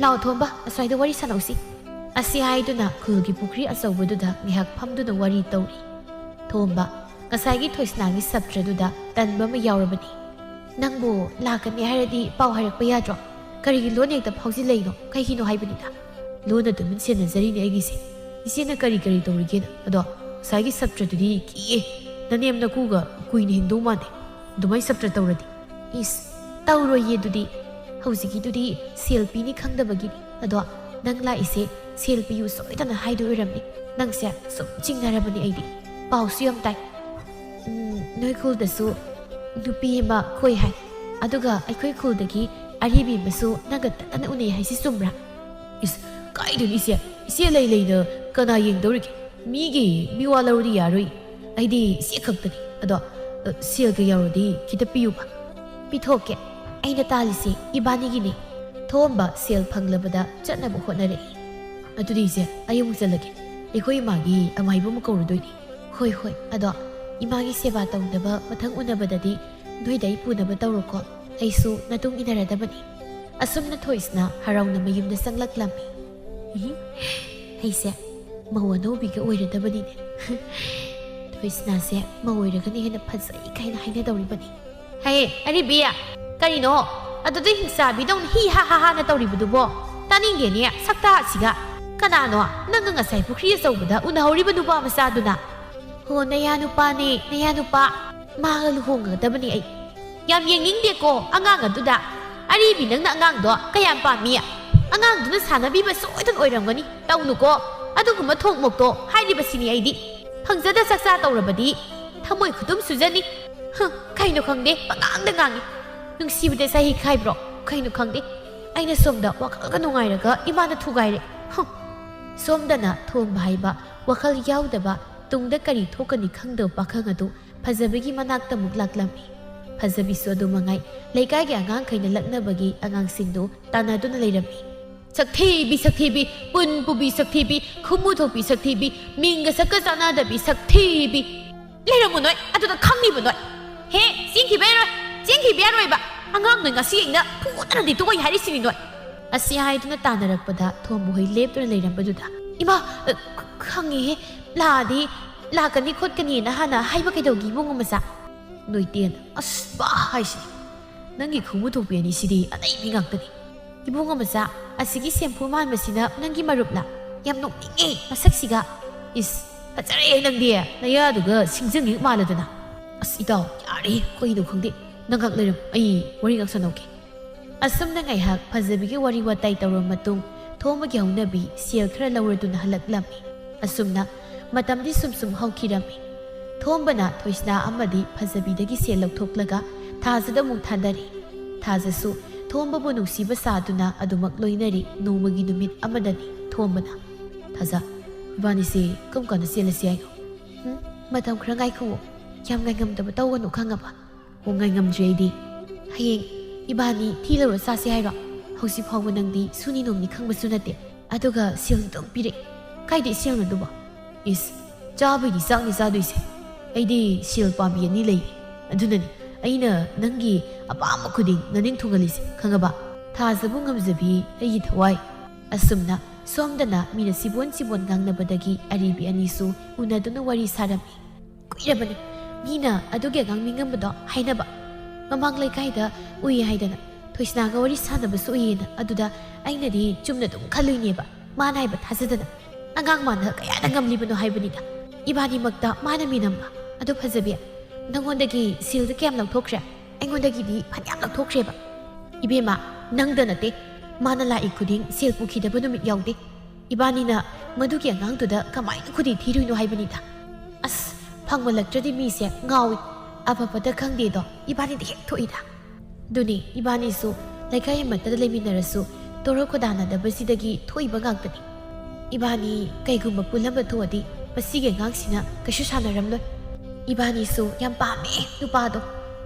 ꯂꯥꯛꯑꯣ ꯊꯣꯝꯕ, ꯑꯁ꯭ꯋꯥꯏꯗ ꯋꯥꯔꯤ ꯁꯥꯟꯅꯧꯁꯤ"꯫ ꯑꯁꯤ ꯍꯥꯏꯗꯨꯅ ꯈꯨꯜꯒꯤ ꯄꯨꯈ꯭ꯔꯤ ꯑꯆꯧꯕꯗꯨꯗ ꯉꯥꯏꯍꯥꯛ ꯐꯝꯗꯨꯅ ꯋꯥꯔꯤ ꯇꯧꯔꯤ꯫ ꯊꯣꯝꯕ ꯉꯁꯥꯏꯒꯤ ꯊꯣꯏꯁꯅꯥꯒꯤ ꯁꯞꯇ꯭ꯔꯗꯨꯗ ꯇꯟꯕ ꯑꯃ ꯌꯥꯎꯔꯕꯅꯤ꯫ "ꯅꯪꯕꯨ ꯂꯥꯛꯀꯅꯤ ꯍꯥꯏꯔꯗꯤ ꯄꯥꯎ ꯍꯥꯏꯔꯛꯄ ꯌꯥꯗ꯭ꯔꯣ? ꯀꯔꯤꯒꯤ ꯂꯣꯟ ꯍꯦꯛꯇ ꯐꯥꯎꯖꯤꯜꯂꯛꯏꯅꯣ? ꯀꯩꯒꯤꯅꯣ ꯍꯥꯏꯕꯅꯤꯗ"꯫ "ꯂꯣꯟꯅ ꯇꯨꯃꯤꯟ ꯁꯦꯟꯅꯖꯔꯤꯅꯦ ꯑꯩꯒꯤꯁꯦ꯫ ꯏꯆꯦꯅ ꯀꯔꯤ ꯀꯔꯤ ꯇꯧꯔꯤꯒꯦꯅ꯫ ꯑꯗꯣ ꯉꯁꯥꯏꯒꯤ ꯁꯞꯇ꯭ꯔꯗꯨꯗꯤ ꯀꯤꯌꯦ꯫ ꯅꯅꯦꯝ ꯅꯀꯨꯒ ꯀꯨꯏꯅ ꯍꯤꯡꯗꯧ ꯃꯥꯟꯗꯦ ꯑꯗꯨꯃꯥꯏꯅ ꯁꯞꯇ꯭ꯔ ꯇꯧꯔꯗꯤ"꯫ "ꯏꯁ, ꯇꯧꯔꯣꯏꯌꯦ ꯑꯗꯨꯗꯤ꯫ ꯍꯧꯖꯤꯛꯀꯤꯗꯨꯗꯤ ꯁꯦꯜ ꯄꯤꯅꯤ ꯈꯪꯗꯕꯒꯤꯅꯤ꯫ ꯑꯗꯣ ꯅꯪ ꯂꯥꯛꯏꯁꯦ ꯁꯦꯜ ꯄꯤꯌꯨ ꯁꯣꯏꯗꯅ ꯍꯥꯏꯗꯣꯏ ꯑꯣꯏꯔꯝꯅꯤ꯫ ꯅꯪꯁꯦ ꯁꯨꯝ ꯆꯤꯡꯅꯔꯕꯅꯤ ꯑꯩꯗꯤ꯫ ꯄꯥꯎꯁꯨ ꯌꯥꯝ ꯇꯥꯏ꯫ ꯎꯝ, ꯅꯣꯏ ꯈꯨꯜꯗꯁꯨ ꯅꯨꯄꯤ ꯑꯃ ꯀꯣꯏ ꯍꯥꯏ꯫ ꯑꯗꯨꯒ ꯑꯩꯈꯣꯏ ꯈꯨꯜꯗꯒꯤ ꯑꯔꯤꯕꯤ ꯑꯃꯁꯨ ꯅꯪꯒ ꯇꯠꯇꯅ ꯎꯅꯩ ꯍꯥꯏꯁꯤ ꯆꯨꯝꯕ꯭ꯔꯥ?" "ꯏꯁ, ꯀꯥꯏꯗꯅꯣ ꯏꯆꯦ? ꯏꯆꯦ ꯂꯩ ꯂꯩꯅ ꯀꯅꯥ ꯌꯦꯡꯗꯧꯔꯤꯒꯦ? ꯃꯤꯒꯤ ꯃꯤꯋꯥ ꯂꯧꯔꯗꯤ ꯌꯥꯔꯣꯏ꯫ ꯑꯩꯗꯤ ꯏꯆꯦ ꯈꯛꯇꯅꯤ꯫ ꯑꯗꯣ, ꯑ, ꯁꯦꯜꯒ ꯌꯥꯎꯔꯗꯤ ꯈꯤꯇ ꯄꯤꯌꯨꯕ"꯫ "ꯄꯤꯊꯣꯛꯀꯦ꯫ ꯑꯩꯅ ꯇꯥꯜꯂꯤꯁꯦ ꯏꯕꯥꯅꯤꯒꯤꯅꯦ"꯫ ꯊꯣꯝꯕ ꯁꯦꯜ ꯐꯪꯂꯕꯗ ꯆꯠꯅꯕ ꯍꯣꯠꯅꯔꯛꯏ꯫ "ꯑꯗꯨꯗꯤ ꯏꯆꯦ, ꯑꯩ ꯑꯃꯨꯛ ꯆꯠꯂꯒꯦ꯫ ꯑꯩꯈꯣꯏ ꯏꯃꯥꯒꯤ ꯑꯃꯥꯏꯕ ꯑꯃ ꯀꯧꯔꯨꯗꯣꯏꯅꯤ"꯫ "ꯍꯣꯏ, ꯍꯣꯏ꯫ ꯑꯗꯣ ꯏꯃꯥꯒꯤ ꯁꯦꯕꯥ ꯇꯧꯅꯕ ꯃꯊꯪ ꯎꯅꯕꯗꯗꯤ ꯅꯣꯏꯗ ꯑꯩ ꯄꯨꯅꯕ ꯇꯧꯔꯣꯀꯣ꯫ ꯑꯩꯁꯨ ꯅꯇꯨꯡ ꯏꯟꯅꯔꯗꯕꯅꯤ"꯫ ꯑꯁꯨꯝꯅ ꯊꯣꯏꯁꯅꯥ ꯍꯔꯥꯎꯅ ꯃꯌꯨꯝꯗ ꯆꯪꯂꯛꯂꯝꯃꯤ꯫ "ꯏꯍꯤ, ꯑꯩꯁꯦ ꯃꯧ ꯑꯅꯧꯕꯤꯒ ꯑꯣꯏꯔꯗꯕꯅꯤꯅꯦ"꯫ "ꯊꯣꯏꯁꯅꯥꯁꯦ ꯃꯧ ꯑꯣꯏꯔꯒꯅ ꯍꯦꯟꯅ ꯐꯖꯩ" ꯀꯥꯏꯅ ꯍꯥꯏꯅꯗꯧꯔꯤꯕꯅꯤ꯫ "ꯍꯦ, ꯑꯔꯤꯕꯤ, ꯀꯔꯤꯅꯣ ꯑꯗꯨꯗ ꯍꯤꯡꯆꯥꯕꯤꯗꯧꯅ ꯍꯤ ꯍꯥ ꯍꯥ ꯍꯥꯅ ꯇꯧꯔꯤꯕꯗꯨꯕꯣ? ꯇꯥꯅꯤꯡꯗꯦꯅꯦ, ꯁꯛꯇꯥ ꯑꯁꯤꯒ꯫ ꯀꯅꯥꯅꯣ ꯅꯪꯒ ꯉꯁꯥꯏ ꯄꯨꯈ꯭ꯔꯤ ꯑꯆꯧꯕꯗ ꯎꯅꯍꯧꯔꯤꯕ ꯅꯨꯄꯥ ꯃꯆꯥꯗꯨꯅ?" "ꯍꯣ, ꯅꯌꯥ ꯅꯨꯄꯥꯅꯦ, ꯅꯌꯥ ꯅꯨꯄꯥ꯫ ꯃꯥꯒ ꯂꯨꯍꯣꯡꯒꯗꯕꯅꯤ ꯑꯩ"꯫ "ꯌꯥꯝ ꯌꯦꯡꯅꯤꯡꯗꯦꯀꯣ ꯑꯉꯥꯡ ꯑꯗꯨꯗ꯫ ꯑꯔꯤꯕꯤ, ꯅꯪꯅ ꯑꯉꯥꯡꯗꯣ ꯀꯌꯥꯝ ꯄꯥꯝꯃꯤ? ꯑꯉꯥꯡꯗꯨꯅ ꯁꯥꯟꯅꯕꯤꯕ ꯁꯣꯏꯗꯅ ꯑꯣꯏꯔꯝꯒꯅꯤ꯫ ꯇꯧꯅꯨꯀꯣ ꯑꯗꯨꯒꯨꯝꯕ ꯊꯣꯛ ꯃꯣꯛꯇꯣ", ꯍꯥꯏꯔꯤꯕꯁꯤꯅꯤ ꯑꯩꯗꯤ꯫ ꯐꯪꯖꯗ ꯆꯥꯛꯆꯥ ꯇꯧꯔꯕꯗꯤ ꯊꯃꯣꯏ ꯈꯨꯇꯨꯝ ꯁꯨꯖꯅꯤ꯫ ꯍ, ꯀꯩꯅꯣ ꯈꯪꯗꯦ, ꯄꯉꯥꯡꯗ ꯉꯥꯡꯉꯤ꯫ ꯅꯨꯡꯁꯤꯕꯗ ꯆꯍꯤ ꯈꯥꯏꯕ꯭ꯔꯣ? ꯀꯩꯅꯣ ꯈꯪꯗꯦ꯫ ꯑꯩꯅ ꯁꯣꯝꯗ ꯋꯥꯈꯜꯒ ꯅꯨꯡꯉꯥꯏꯔꯒ ꯏꯃꯥꯅ ꯊꯨꯒꯥꯏꯔꯦ꯫ ꯍ꯫ ꯁꯣꯝꯗꯅ ꯊꯣꯝꯕ ꯍꯥꯏꯕ ꯋꯥꯈꯜ ꯌꯥꯎꯗꯕ, ꯇꯨꯡꯗ ꯀꯔꯤ ꯊꯣꯛꯀꯅꯤ ꯈꯪꯗꯕ ꯄꯥꯈꯪ ꯑꯗꯨ ꯐꯖꯕꯤꯒꯤ ꯃꯅꯥꯛꯇ ꯑꯃꯨꯛ ꯂꯥꯛꯂꯝꯃꯤ꯫ ꯐꯖꯕꯤꯁꯨ ꯑꯗꯨ ꯃꯉꯥꯏ꯫ ꯂꯩꯀꯥꯏꯒꯤ ꯑꯉꯥꯡꯈꯩꯅ ꯂꯛꯅꯕꯒꯤ ꯑꯉꯥꯡꯁꯤꯡꯗꯨ ꯇꯥꯟꯅꯗꯨꯅ ꯂꯩꯔꯝꯃꯤ꯫ "ꯁꯛꯊꯤꯕꯤ, ꯁꯛꯊꯤꯕꯤ, ꯄꯨꯟ ꯄꯨꯕꯤ ꯁꯛꯊꯤꯕꯤ, ꯈꯨꯃꯨ ꯊꯣꯛꯄꯤ ꯁꯛꯊꯤꯕꯤ, ꯃꯤꯡꯒ ꯁꯛꯀ ꯆꯥꯟꯅꯗꯕꯤ ꯁꯛꯊꯤꯕꯤ꯫ ꯂꯩꯔꯝꯃꯨ ꯅꯣꯏ ꯑꯗꯨꯗ ꯈꯪꯉꯤꯕ ꯅꯣꯏ꯫ ꯍꯦ, ꯆꯦꯟꯈꯤꯕ ꯌꯥꯔꯣꯏ, ꯆꯦꯟꯈꯤꯕ ꯌꯥꯔꯣꯏꯕ꯫ ꯑꯉꯥꯡ ꯅꯣꯏ ꯉꯁꯤ ꯑꯩꯅ ꯐꯨꯗꯅꯗꯤ ꯇꯣꯛꯑꯣꯏ ꯍꯥꯏꯔꯤꯁꯤꯅꯤ ꯅꯣꯏ"꯫ ꯑꯁꯤ ꯍꯥꯏꯗꯨꯅ ꯇꯥꯟꯅꯔꯛꯄꯗ ꯊꯣꯝꯕ ꯍꯣꯏ ꯂꯦꯞꯇꯨꯅ ꯂꯩꯔꯝꯕꯗꯨꯗ, "ꯏꯃꯥ, ꯑ, ꯈ-, ꯈꯪꯉꯦꯍꯦ, ꯂꯥꯛꯑꯗꯤ ꯂꯥꯛꯀꯅꯤ ꯈꯣꯠꯀꯅꯤꯅ ꯍꯥꯟꯅ ꯍꯥꯏꯕ ꯀꯩꯗꯧꯒꯦ ꯏꯕꯨꯡꯉꯣ ꯃꯆꯥ?" ꯅꯣꯏꯇꯦꯟ, ꯑꯁ ꯕꯥ ꯍꯥꯏꯁꯤꯅꯤ꯫ ꯅꯪꯒꯤ ꯈꯣꯡꯕꯨ ꯊꯣꯛꯄꯤ ꯑꯅꯤꯁꯤꯗꯤ ꯑꯅꯩꯕꯤ ꯉꯥꯛꯇꯅꯤ꯫ ꯏꯕꯨꯡꯉꯣ ꯃꯆꯥ, ꯑꯁꯤꯒꯤ ꯁꯦꯝꯐꯨ ꯃꯥꯟꯕꯁꯤꯅ ꯅꯪꯒꯤ ꯃꯔꯨꯞꯂꯥ? ꯌꯥꯝ ꯅꯣꯛꯅꯤꯡꯉꯦ ꯃꯁꯛꯁꯤꯒ꯫ ꯏꯁ, ꯐꯖꯔꯦ ꯅꯪꯗꯤ, ꯅꯌꯥꯗꯨꯒ ꯁꯤꯡꯖꯪ ꯍꯦꯛ ꯃꯥꯜꯂꯗꯅ꯫ ꯑꯁ ꯏꯇꯥꯎ, ꯌꯥꯔꯦ, ꯀꯩꯅꯣ ꯈꯪꯗꯦ꯫ ꯅꯪ ꯉꯥꯛ ꯂꯩꯔꯝ, ꯑꯩ ꯋꯥꯔꯤ ꯉꯥꯛ ꯁꯥꯟꯅꯧꯒꯦ꯫ ꯑꯁꯨꯝꯅ ꯉꯥꯏꯍꯥꯛ ꯐꯖꯕꯤꯒꯤ ꯋꯥꯔꯤ ꯋꯥꯇꯥꯏ ꯇꯧꯔꯕ ꯃꯇꯨꯡ, ꯊꯣꯝꯕꯒꯤ ꯍꯧꯅꯕꯤ ꯁꯦꯜ ꯈꯔ ꯂꯧꯔꯗꯨꯅ ꯍꯜꯂꯛꯂꯝꯃꯤ꯫ ꯑꯁꯨꯝꯅ ꯃꯇꯝꯗꯤ ꯁꯨꯝ ꯁꯨꯝ ꯍꯧꯈꯤꯔꯝꯃꯤ꯫ ꯊꯣꯝꯕꯅ ꯊꯣꯏꯁꯅꯥ ꯑꯃꯗꯤ ꯐꯖꯕꯤꯗꯒꯤ ꯁꯦꯜ ꯂꯧꯊꯣꯛꯂꯒ ꯊꯥꯖꯗ ꯑꯃꯨꯛ ꯊꯥꯗꯔꯤ꯫ ꯊꯥꯖꯁꯨ ꯊꯣꯝꯕꯕꯨ ꯅꯨꯡꯁꯤꯕ ꯁꯥꯗꯨꯅ ꯑꯗꯨꯃꯛ ꯂꯣꯏꯅꯔꯤ꯫ ꯅꯣꯡꯃꯒꯤ ꯅꯨꯃꯤꯠ ꯑꯃꯗꯅꯤ ꯊꯣꯝꯕꯅ, "ꯊꯥꯖ, ꯏꯕꯥꯅꯤꯁꯦ ꯀꯔꯝ ꯀꯥꯟꯗ ꯆꯦꯜꯂꯁꯤ ꯍꯥꯏꯅꯣ?" "ꯍꯨꯝ, ꯃꯇꯝ ꯈꯔ ꯉꯥꯏꯈꯨꯑꯣ꯫ ꯌꯥꯝ ꯉꯥꯏꯉꯝꯗꯕ ꯇꯧꯒꯅꯨ, ꯈꯪꯉꯕ?" "ꯑꯣ, ꯉꯥꯏꯉꯝꯗ꯭ꯔꯦ ꯑꯩꯗꯤ꯫ ꯍꯌꯦꯡ ꯏꯕꯥꯅꯤ ꯊꯤ ꯂꯧꯔ ꯆꯥꯁꯦ ꯍꯥꯏꯔꯣ? ꯍꯧꯖꯤꯛ ꯐꯥꯎꯕ ꯅꯪꯗꯤ ꯁꯨꯅꯤ ꯅꯣꯝꯅꯤ ꯈꯪꯕꯁꯨ ꯅꯠꯇꯦ꯫ ꯑꯗꯨꯒ ꯁꯦꯜꯁꯨ ꯑꯗꯨꯝ ꯄꯤꯔꯛꯏ꯫ ꯀꯥꯏꯗꯩ ꯁꯦꯜꯅꯣ ꯑꯗꯨꯕꯣ?" "ꯏꯁ, ꯆꯥꯕꯩꯗꯤ ꯆꯥꯛꯅꯤ ꯆꯥꯗꯣꯏꯁꯦ꯫ ꯑꯩꯗꯤ ꯁꯦꯜ ꯄꯥꯝꯕꯤ ꯑꯅꯤ ꯂꯩ꯫ ꯑꯗꯨꯅꯅꯤ ꯑꯩꯅ ꯅꯪꯒꯤ ꯑꯄꯥꯝꯕ ꯈꯨꯗꯤꯡ ꯅꯅꯤꯡ ꯊꯨꯡꯍꯜꯂꯤꯁꯦ, ꯈꯪꯉꯕ?" ꯊꯥꯖꯕꯨ ꯉꯝꯖꯕꯤ ꯑꯩꯒꯤ ꯊꯋꯥꯏ꯫ ꯑꯁꯨꯝꯅ ꯁꯣꯝꯗꯅ ꯃꯤꯅ ꯁꯤꯕꯣꯟ ꯁꯤꯕꯣꯟ ꯉꯥꯡꯅꯕꯗꯒꯤ ꯑꯔꯤꯕꯤ ꯑꯅꯤꯁꯨ ꯎꯅꯗꯨꯅ ꯋꯥꯔꯤ ꯁꯥꯔꯝꯃꯤ꯫ ꯀꯨꯏꯔꯕꯅꯤ ꯃꯤꯅ ꯑꯗꯨꯒꯤ ꯑꯉꯥꯡ ꯃꯤꯡ ꯑꯃꯗꯣ ꯍꯥꯏꯅꯕ꯫ ꯃꯃꯥꯡ ꯂꯩꯀꯥꯏꯗ ꯎꯏ ꯍꯥꯏꯗꯅ, ꯊꯣꯏꯁꯅꯥꯒ ꯋꯥꯔꯤ ꯁꯥꯟꯅꯕꯁꯨ ꯎꯏꯌꯦꯅ꯫ ꯑꯗꯨꯗ ꯑꯩꯅꯗꯤ ꯆꯨꯝꯅ ꯑꯗꯨꯝ ꯈꯜꯂꯨꯏꯅꯦꯕ, ꯃꯥꯅ ꯍꯥꯏꯕ ꯊꯥꯖꯗꯅ꯫ ꯑꯉꯥꯡ ꯃꯥꯅ ꯀꯌꯥꯗ ꯉꯝꯂꯤꯕꯅꯣ ꯍꯥꯏꯕꯅꯤꯗ꯫ ꯏꯕꯥꯅꯤꯃꯛꯇ ꯃꯥꯅ ꯃꯤꯅꯝꯕ꯫ ꯑꯗꯣ ꯐꯖꯕꯤ, ꯅꯪꯉꯣꯟꯗꯒꯤ ꯁꯦꯜꯗꯤ ꯀꯌꯥꯝ ꯂꯧꯊꯣꯛꯈ꯭ꯔꯦ? ꯑꯩꯉꯣꯟꯗꯒꯤꯗꯤ ꯐꯅꯌꯥꯝ ꯂꯧꯊꯣꯛꯈ꯭ꯔꯦꯕ꯫ ꯏꯕꯦꯝꯃ, ꯅꯪꯗ ꯅꯠꯇꯦ, ꯃꯥꯅ ꯂꯥꯛꯏ ꯈꯨꯗꯤꯡ ꯁꯦꯜ ꯄꯨꯈꯤꯗꯕ ꯅꯨꯃꯤꯠ ꯌꯥꯎꯗꯦ꯫ ꯏꯕꯥꯅꯤꯅ ꯃꯗꯨꯒꯤ ꯑꯉꯥꯡꯗꯨꯗ ꯀꯃꯥꯏꯅ ꯈꯨꯗꯤ ꯊꯤꯔꯨꯏꯅꯣ ꯍꯥꯏꯕꯅꯤꯗ꯫ ꯍꯪꯃꯜꯂꯛꯇ꯭ꯔꯗꯤ ꯃꯤꯁꯦ ꯉꯥꯎꯏ꯫ ꯑꯐꯕꯗ ꯈꯪꯗꯦꯗꯣ ꯏꯕꯥꯅꯤꯗ ꯍꯦꯛ ꯊꯣꯛꯏꯗ꯫ ꯑꯗꯨꯅꯤ, ꯏꯕꯥꯅꯤꯁꯨ ꯂꯩꯀꯥꯏ ꯑꯃꯠꯇꯗ ꯂꯩꯃꯤꯟꯅꯔꯁꯨ ꯇꯣꯔꯣ ꯈꯣꯗꯥꯅꯗꯕꯁꯤꯗꯒꯤ ꯊꯣꯛꯏꯕ ꯉꯥꯛꯇꯅꯤ꯫ ꯏꯕꯥꯅꯤ ꯀꯩꯒꯨꯝꯕ ꯄꯨꯜꯂꯝꯕ ꯊꯣꯛꯑꯗꯤ ꯃꯁꯤꯒꯤ ꯑꯉꯥꯡꯁꯤꯅ ꯀꯩꯁꯨ ꯁꯥꯟꯅꯔꯝꯂꯣꯏ꯫ ꯏꯕꯥꯅꯤꯁꯨ ꯌꯥꯝ ꯄꯥꯝꯃꯦ ꯅꯨꯄꯥꯗꯣ꯫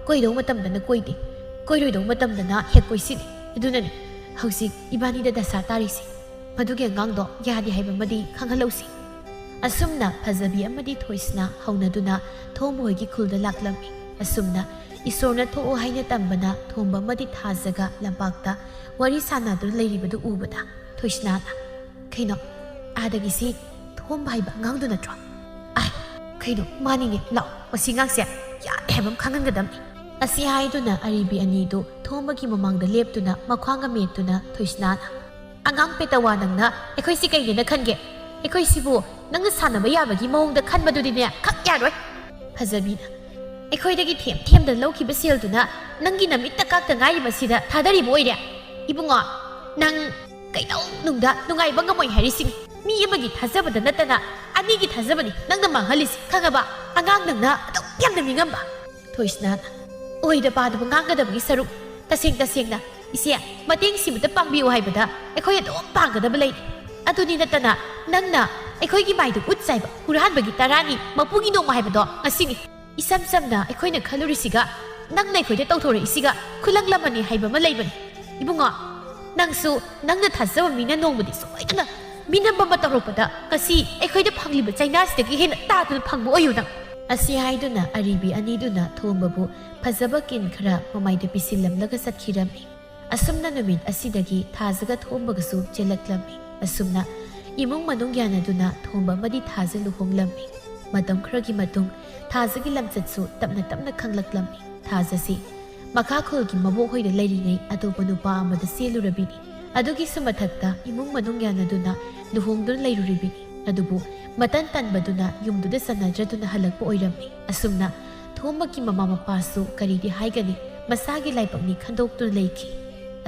ꯀꯣꯏꯗꯧ ꯃꯇꯝꯗꯅ ꯀꯣꯏꯗꯦ, ꯀꯣꯏꯔꯣꯏꯗꯧ ꯃꯇꯝꯗꯅ ꯍꯦꯛ ꯀꯣꯏꯁꯤꯜꯂꯤ꯫ ꯑꯗꯨꯅꯅꯤ ꯍꯧꯖꯤꯛ ꯏꯕꯥꯅꯤꯗ ꯗꯁꯥ ꯇꯥꯔꯤꯁꯦ꯫ ꯃꯗꯨꯒꯤ ꯑꯉꯥꯡꯗꯣ ꯌꯥꯗꯦ ꯍꯥꯏꯕꯃꯗꯤ ꯈꯪꯍꯜꯂꯧꯁꯤ꯫ ꯑꯁꯨꯝꯅ ꯐꯖꯕꯤ ꯑꯃꯗꯤ ꯊꯣꯏꯁꯅꯥ ꯍꯧꯅꯗꯨꯅ ꯊꯣꯝꯕ ꯍꯣꯏꯒꯤ ꯈꯨꯜꯗ ꯂꯥꯛꯂꯝꯃꯤ꯫ ꯑꯁꯨꯝꯅ ꯏꯁꯣꯔꯅ ꯊꯣꯛꯑꯣ ꯍꯥꯏꯅ ꯇꯝꯕꯅ ꯊꯣꯝꯕ ꯑꯃꯗꯤ ꯊꯥꯖꯒ ꯂꯝꯄꯥꯛꯇ ꯋꯥꯔꯤ ꯁꯥꯟꯅꯗꯨꯅ ꯂꯩꯔꯤꯕꯗꯨ ꯎꯕꯗ ꯊꯣꯏꯁꯅꯥꯅ, "ꯀꯩꯅꯣ, ꯑꯥꯗꯒꯤꯁꯤ ꯊꯣꯝꯕ ꯍꯥꯏꯕ ꯑꯉꯥꯡꯗꯨ ꯅꯠꯇ꯭ꯔꯣ? ꯑꯥꯏ, ꯀꯩꯅꯣ, ꯃꯥꯅꯤꯅꯦ, ꯂꯥꯛꯑꯣ, ꯃꯁꯤ ꯑꯉꯥꯡꯁꯦ ꯌꯥꯗꯦ ꯍꯥꯏꯕ ꯑꯃ ꯈꯪꯍꯟꯒꯗꯕꯅꯤ"꯫ ꯑꯁꯤ ꯍꯥꯏꯗꯨꯅ ꯑꯔꯤꯕꯤ ꯑꯅꯤꯗꯨ ꯊꯣꯝꯕꯒꯤ ꯃꯃꯥꯡꯗ ꯂꯦꯞꯇꯨꯅ ꯃꯈ꯭ꯋꯥꯡꯒ ꯃꯦꯠꯇꯨꯅ ꯊꯣꯏꯁꯅꯥꯅ, "ꯑꯉꯥꯡ ꯄꯦꯇꯋꯥ, ꯅꯪꯅ ꯑꯩꯈꯣꯏꯁꯤ ꯀꯩꯅꯦꯅ ꯈꯟꯒꯦ? ꯑꯩꯈꯣꯏꯁꯤꯕꯨ ꯅꯪꯅ ꯁꯥꯟꯅꯕ ꯌꯥꯕꯒꯤ ꯃꯑꯣꯡꯗ ꯈꯟꯕꯗꯨꯗꯤꯅꯦ ꯈꯛ ꯌꯥꯔꯣꯏ"꯫ ꯐꯖꯕꯤꯅ, "ꯑꯩꯈꯣꯏꯗꯒꯤ ꯊꯦꯝ ꯊꯦꯝꯗ ꯂꯧꯈꯤꯕ ꯁꯦꯜꯗꯨꯅ ꯅꯪꯒꯤ ꯅꯃꯤꯠꯇ ꯀꯥꯛꯇ ꯉꯥꯏꯔꯤꯕꯁꯤꯗ ꯊꯥꯗꯔꯤꯕ ꯑꯣꯏꯔꯦ? ꯏꯕꯨꯡꯉꯣ, ꯅꯪ ꯀꯩꯗꯧꯅꯨꯡꯗ ꯅꯨꯡꯉꯥꯏꯕ ꯉꯝꯃꯣꯏ ꯍꯥꯏꯔꯤꯁꯤꯅꯤ꯫ ꯃꯤ ꯑꯃꯒꯤ ꯊꯥꯖꯕꯗ ꯅꯠꯇꯅ ꯑꯅꯤꯒꯤ ꯊꯥꯖꯕꯅꯤ ꯅꯪꯅ ꯃꯥꯡꯍꯜꯂꯤꯁꯤ, ꯈꯪꯉꯕ? ꯑꯉꯥꯡ ꯅꯪꯅ ꯑꯗꯨꯛ ꯌꯥꯝꯅ ꯅꯤꯡꯉꯝꯕ"꯫ ꯊꯣꯏꯁꯅꯥꯅ, "ꯑꯣꯏꯗ ꯄꯥꯗꯕ ꯉꯥꯡꯒꯗꯕꯒꯤ ꯁꯔꯨꯛ, ꯇꯁꯦꯡ ꯇꯁꯦꯡꯅ ꯏꯆꯦ, ꯃꯇꯦꯡꯁꯤꯃꯇ ꯄꯥꯡꯕꯤꯌꯨ ꯍꯥꯏꯕꯗ ꯑꯩꯈꯣꯏ ꯑꯗꯨꯝ ꯄꯥꯡꯒꯗꯕ ꯂꯩꯔꯤ꯫ ꯑꯗꯨꯗꯤ ꯅꯠꯇꯅ ꯅꯪꯅ ꯑꯩꯈꯣꯏꯒꯤ ꯃꯥꯏꯗ ꯎꯠ ꯆꯥꯏꯕ ꯍꯨꯔꯥꯟꯕꯒꯤ ꯇꯔꯥꯅꯤ ꯃꯄꯨꯒꯤ ꯅꯣꯡꯃ ꯍꯥꯏꯕꯗꯣ ꯉꯁꯤꯅꯤ꯫ ꯏꯁꯝ ꯁꯝꯅ ꯑꯩꯈꯣꯏꯅ ꯈꯜꯂꯨꯔꯤꯁꯤꯒ ꯅꯪꯅ ꯑꯩꯈꯣꯏꯗ ꯇꯧꯊꯣꯔꯛꯏꯁꯤꯒ ꯈꯨꯂꯪ ꯂꯃꯟꯅꯤ ꯍꯥꯏꯕ ꯑꯃ ꯂꯩꯕꯅꯤ꯫ ꯏꯕꯨꯡꯉꯣ, ꯅꯪꯁꯨ ꯅꯪꯅ ꯊꯥꯖꯕ ꯃꯤꯅ ꯅꯣꯡꯃꯗꯤ ꯁꯣꯏꯗꯅ ꯃꯤꯅꯝꯕ ꯑꯃ ꯇꯧꯔꯛꯄꯗ ꯉꯁꯤ ꯑꯩꯈꯣꯏꯗ ꯐꯪꯂꯤꯕ ꯆꯩꯅꯥꯁꯤꯗꯒꯤ ꯍꯦꯟꯅ ꯇꯥꯗꯨꯅ ꯐꯪꯕ ꯑꯣꯏꯌꯨ ꯅꯪ"꯫ ꯑꯁꯤ ꯍꯥꯏꯗꯨꯅ ꯑꯔꯤꯕꯤ ꯑꯅꯤꯗꯨꯅ ꯊꯣꯝꯕꯕꯨ ꯐꯖꯕ ꯀꯤꯟ ꯈꯔ ꯃꯃꯥꯏꯗ ꯄꯤꯁꯤꯜꯂꯝꯂꯒ ꯆꯠꯈꯤꯔꯝꯃꯤ꯫ ꯑꯁꯨꯝꯅ ꯅꯨꯃꯤꯠ ꯑꯁꯤꯗꯒꯤ ꯊꯥꯖꯒ ꯊꯣꯝꯕꯒꯁꯨ ꯆꯦꯜꯂꯛꯂꯝꯃꯤ꯫ ꯑꯁꯨꯝꯅ ꯏꯃꯨꯡ ꯃꯅꯨꯡ ꯌꯥꯅꯗꯨꯅ ꯊꯣꯝꯕ ꯑꯃꯗꯤ ꯊꯥꯖ ꯂꯨꯍꯣꯡꯂꯝꯃꯤ꯫ ꯃꯇꯝ ꯈꯔꯒꯤ ꯃꯇꯨꯡ ꯊꯥꯖꯒꯤ ꯂꯝꯆꯠꯁꯨ ꯇꯞꯅ ꯇꯞꯅ ꯈꯪꯂꯛꯂꯝꯃꯤ꯫ ꯊꯥꯖꯁꯤ ꯃꯈꯥ ꯈꯨꯜꯒꯤ ꯃꯕꯣꯛ ꯍꯣꯏꯗ ꯂꯩꯔꯤꯉꯩ ꯑꯇꯣꯞꯄ ꯅꯨꯄꯥ ꯑꯃꯗ ꯆꯦꯜꯂꯨꯔꯕꯤꯅꯤ꯫ ꯑꯗꯨꯒꯤꯁꯨ ꯃꯊꯛꯇ ꯏꯃꯨꯡ ꯃꯅꯨꯡ ꯌꯥꯅꯗꯨꯅ ꯂꯨꯍꯣꯡꯗꯨꯅ ꯂꯩꯔꯨꯔꯤꯕꯤꯅꯤ꯫ ꯑꯗꯨꯕꯨ ꯃꯇꯟ ꯇꯟꯕꯗꯨꯅ ꯌꯨꯝꯗꯨꯗ ꯆꯟꯅꯗ꯭ꯔꯗꯨꯅ ꯍꯜꯂꯛꯄ ꯑꯣꯏꯔꯝꯃꯤ꯫ ꯑꯁꯨꯝꯅ ꯊꯣꯝꯕꯒꯤ ꯃꯃꯥ ꯃꯄꯥꯁꯨ ꯀꯔꯤꯗꯤ ꯍꯥꯏꯒꯅꯤ, ꯃꯁꯥꯒꯤ ꯂꯥꯏꯕꯛꯅꯤ ꯈꯟꯗꯣꯛꯇꯨꯅ ꯂꯩꯈꯤ꯫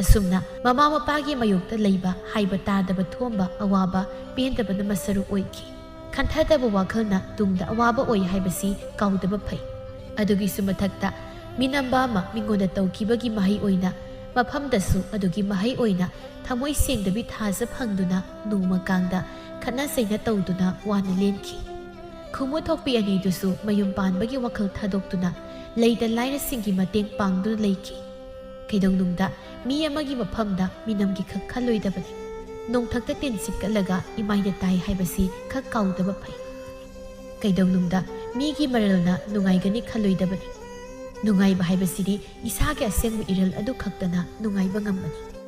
ꯑꯁꯨꯝꯅ ꯃꯃꯥ ꯃꯄꯥꯒꯤ ꯃꯥꯌꯣꯛꯇ ꯂꯩꯕ ꯍꯥꯏꯕ ꯇꯥꯗꯕ ꯊꯣꯝꯕ ꯑꯋꯥꯕ ꯄꯦꯟꯗꯕꯅ ꯃꯁꯔꯨꯛ ꯑꯣꯏꯈꯤ꯫ ꯈꯟꯊꯗꯕ ꯋꯥꯈꯜꯅ ꯇꯨꯡꯗ ꯑꯋꯥꯕ ꯑꯣꯏ ꯍꯥꯏꯕꯁꯤ ꯀꯥꯎꯗꯕ ꯐꯩ꯫ ꯑꯗꯨꯒꯤꯁꯨ ꯃꯊꯛꯇ, ꯃꯤꯅꯝꯕ ꯑꯃ ꯃꯤꯉꯣꯟꯗ ꯇꯧꯈꯤꯕꯒꯤ ꯃꯍꯩ ꯑꯣꯏꯅ, ꯃꯐꯝꯗꯁꯨ ꯑꯗꯨꯒꯤ ꯃꯍꯩ ꯑꯣꯏꯅ, ꯊꯃꯣꯏ ꯁꯦꯡꯗꯕꯤ ꯊꯥꯖ ꯐꯪꯗꯨꯅ ꯅꯣꯡꯃ ꯀꯥꯡꯗ ꯈꯠꯅ ꯆꯩꯅ ꯇꯧꯗꯨꯅ ꯋꯥꯅ ꯂꯦꯟꯈꯤ꯫ ꯈꯨꯃꯨ ꯊꯣꯛꯄꯤ ꯑꯅꯤꯗꯨꯁꯨ ꯃꯌꯨꯝ ꯄꯥꯟꯕꯒꯤ ꯋꯥꯈꯜ ꯊꯥꯗꯣꯛꯇꯨꯅ ꯂꯩꯇ ꯂꯥꯏꯔꯁꯤꯡꯒꯤ ꯃꯇꯦꯡ ꯄꯥꯡꯗꯨꯅ ꯂꯩꯈꯤ꯫ ꯀꯩꯗꯧꯅꯨꯡꯗ ꯃꯤ ꯑꯃꯒꯤ ꯃꯐꯝꯗ ꯃꯤꯅꯝꯒꯤ ꯈꯛ ꯈꯜꯂꯣꯏꯗꯕꯅꯤ꯫ ꯅꯣꯡꯊꯛꯇ ꯇꯤꯟ ꯁꯤꯠꯀꯠꯂꯒ ꯏꯃꯥꯏꯗ ꯇꯥꯏ ꯍꯥꯏꯕꯁꯤ ꯈꯛ ꯀꯥꯎꯗꯕ ꯐꯩ꯫ ꯀꯩꯗꯧꯅꯨꯡꯗ ꯃꯤꯒꯤ ꯃꯔꯜꯅ ꯅꯨꯡꯉꯥꯏꯒꯅꯤ ꯈꯜꯂꯣꯏꯗꯕꯅꯤ꯫ ꯅꯨꯡꯉꯥꯏꯕ ꯍꯥꯏꯕꯁꯤꯗꯤ ꯏꯁꯥꯒꯤ ꯑꯁꯦꯡꯕ ꯏꯔꯜ ꯑꯗꯨ ꯈꯛꯇꯅ ꯅꯨꯡꯉꯥꯏꯕ ꯉꯝꯕꯅꯤ꯫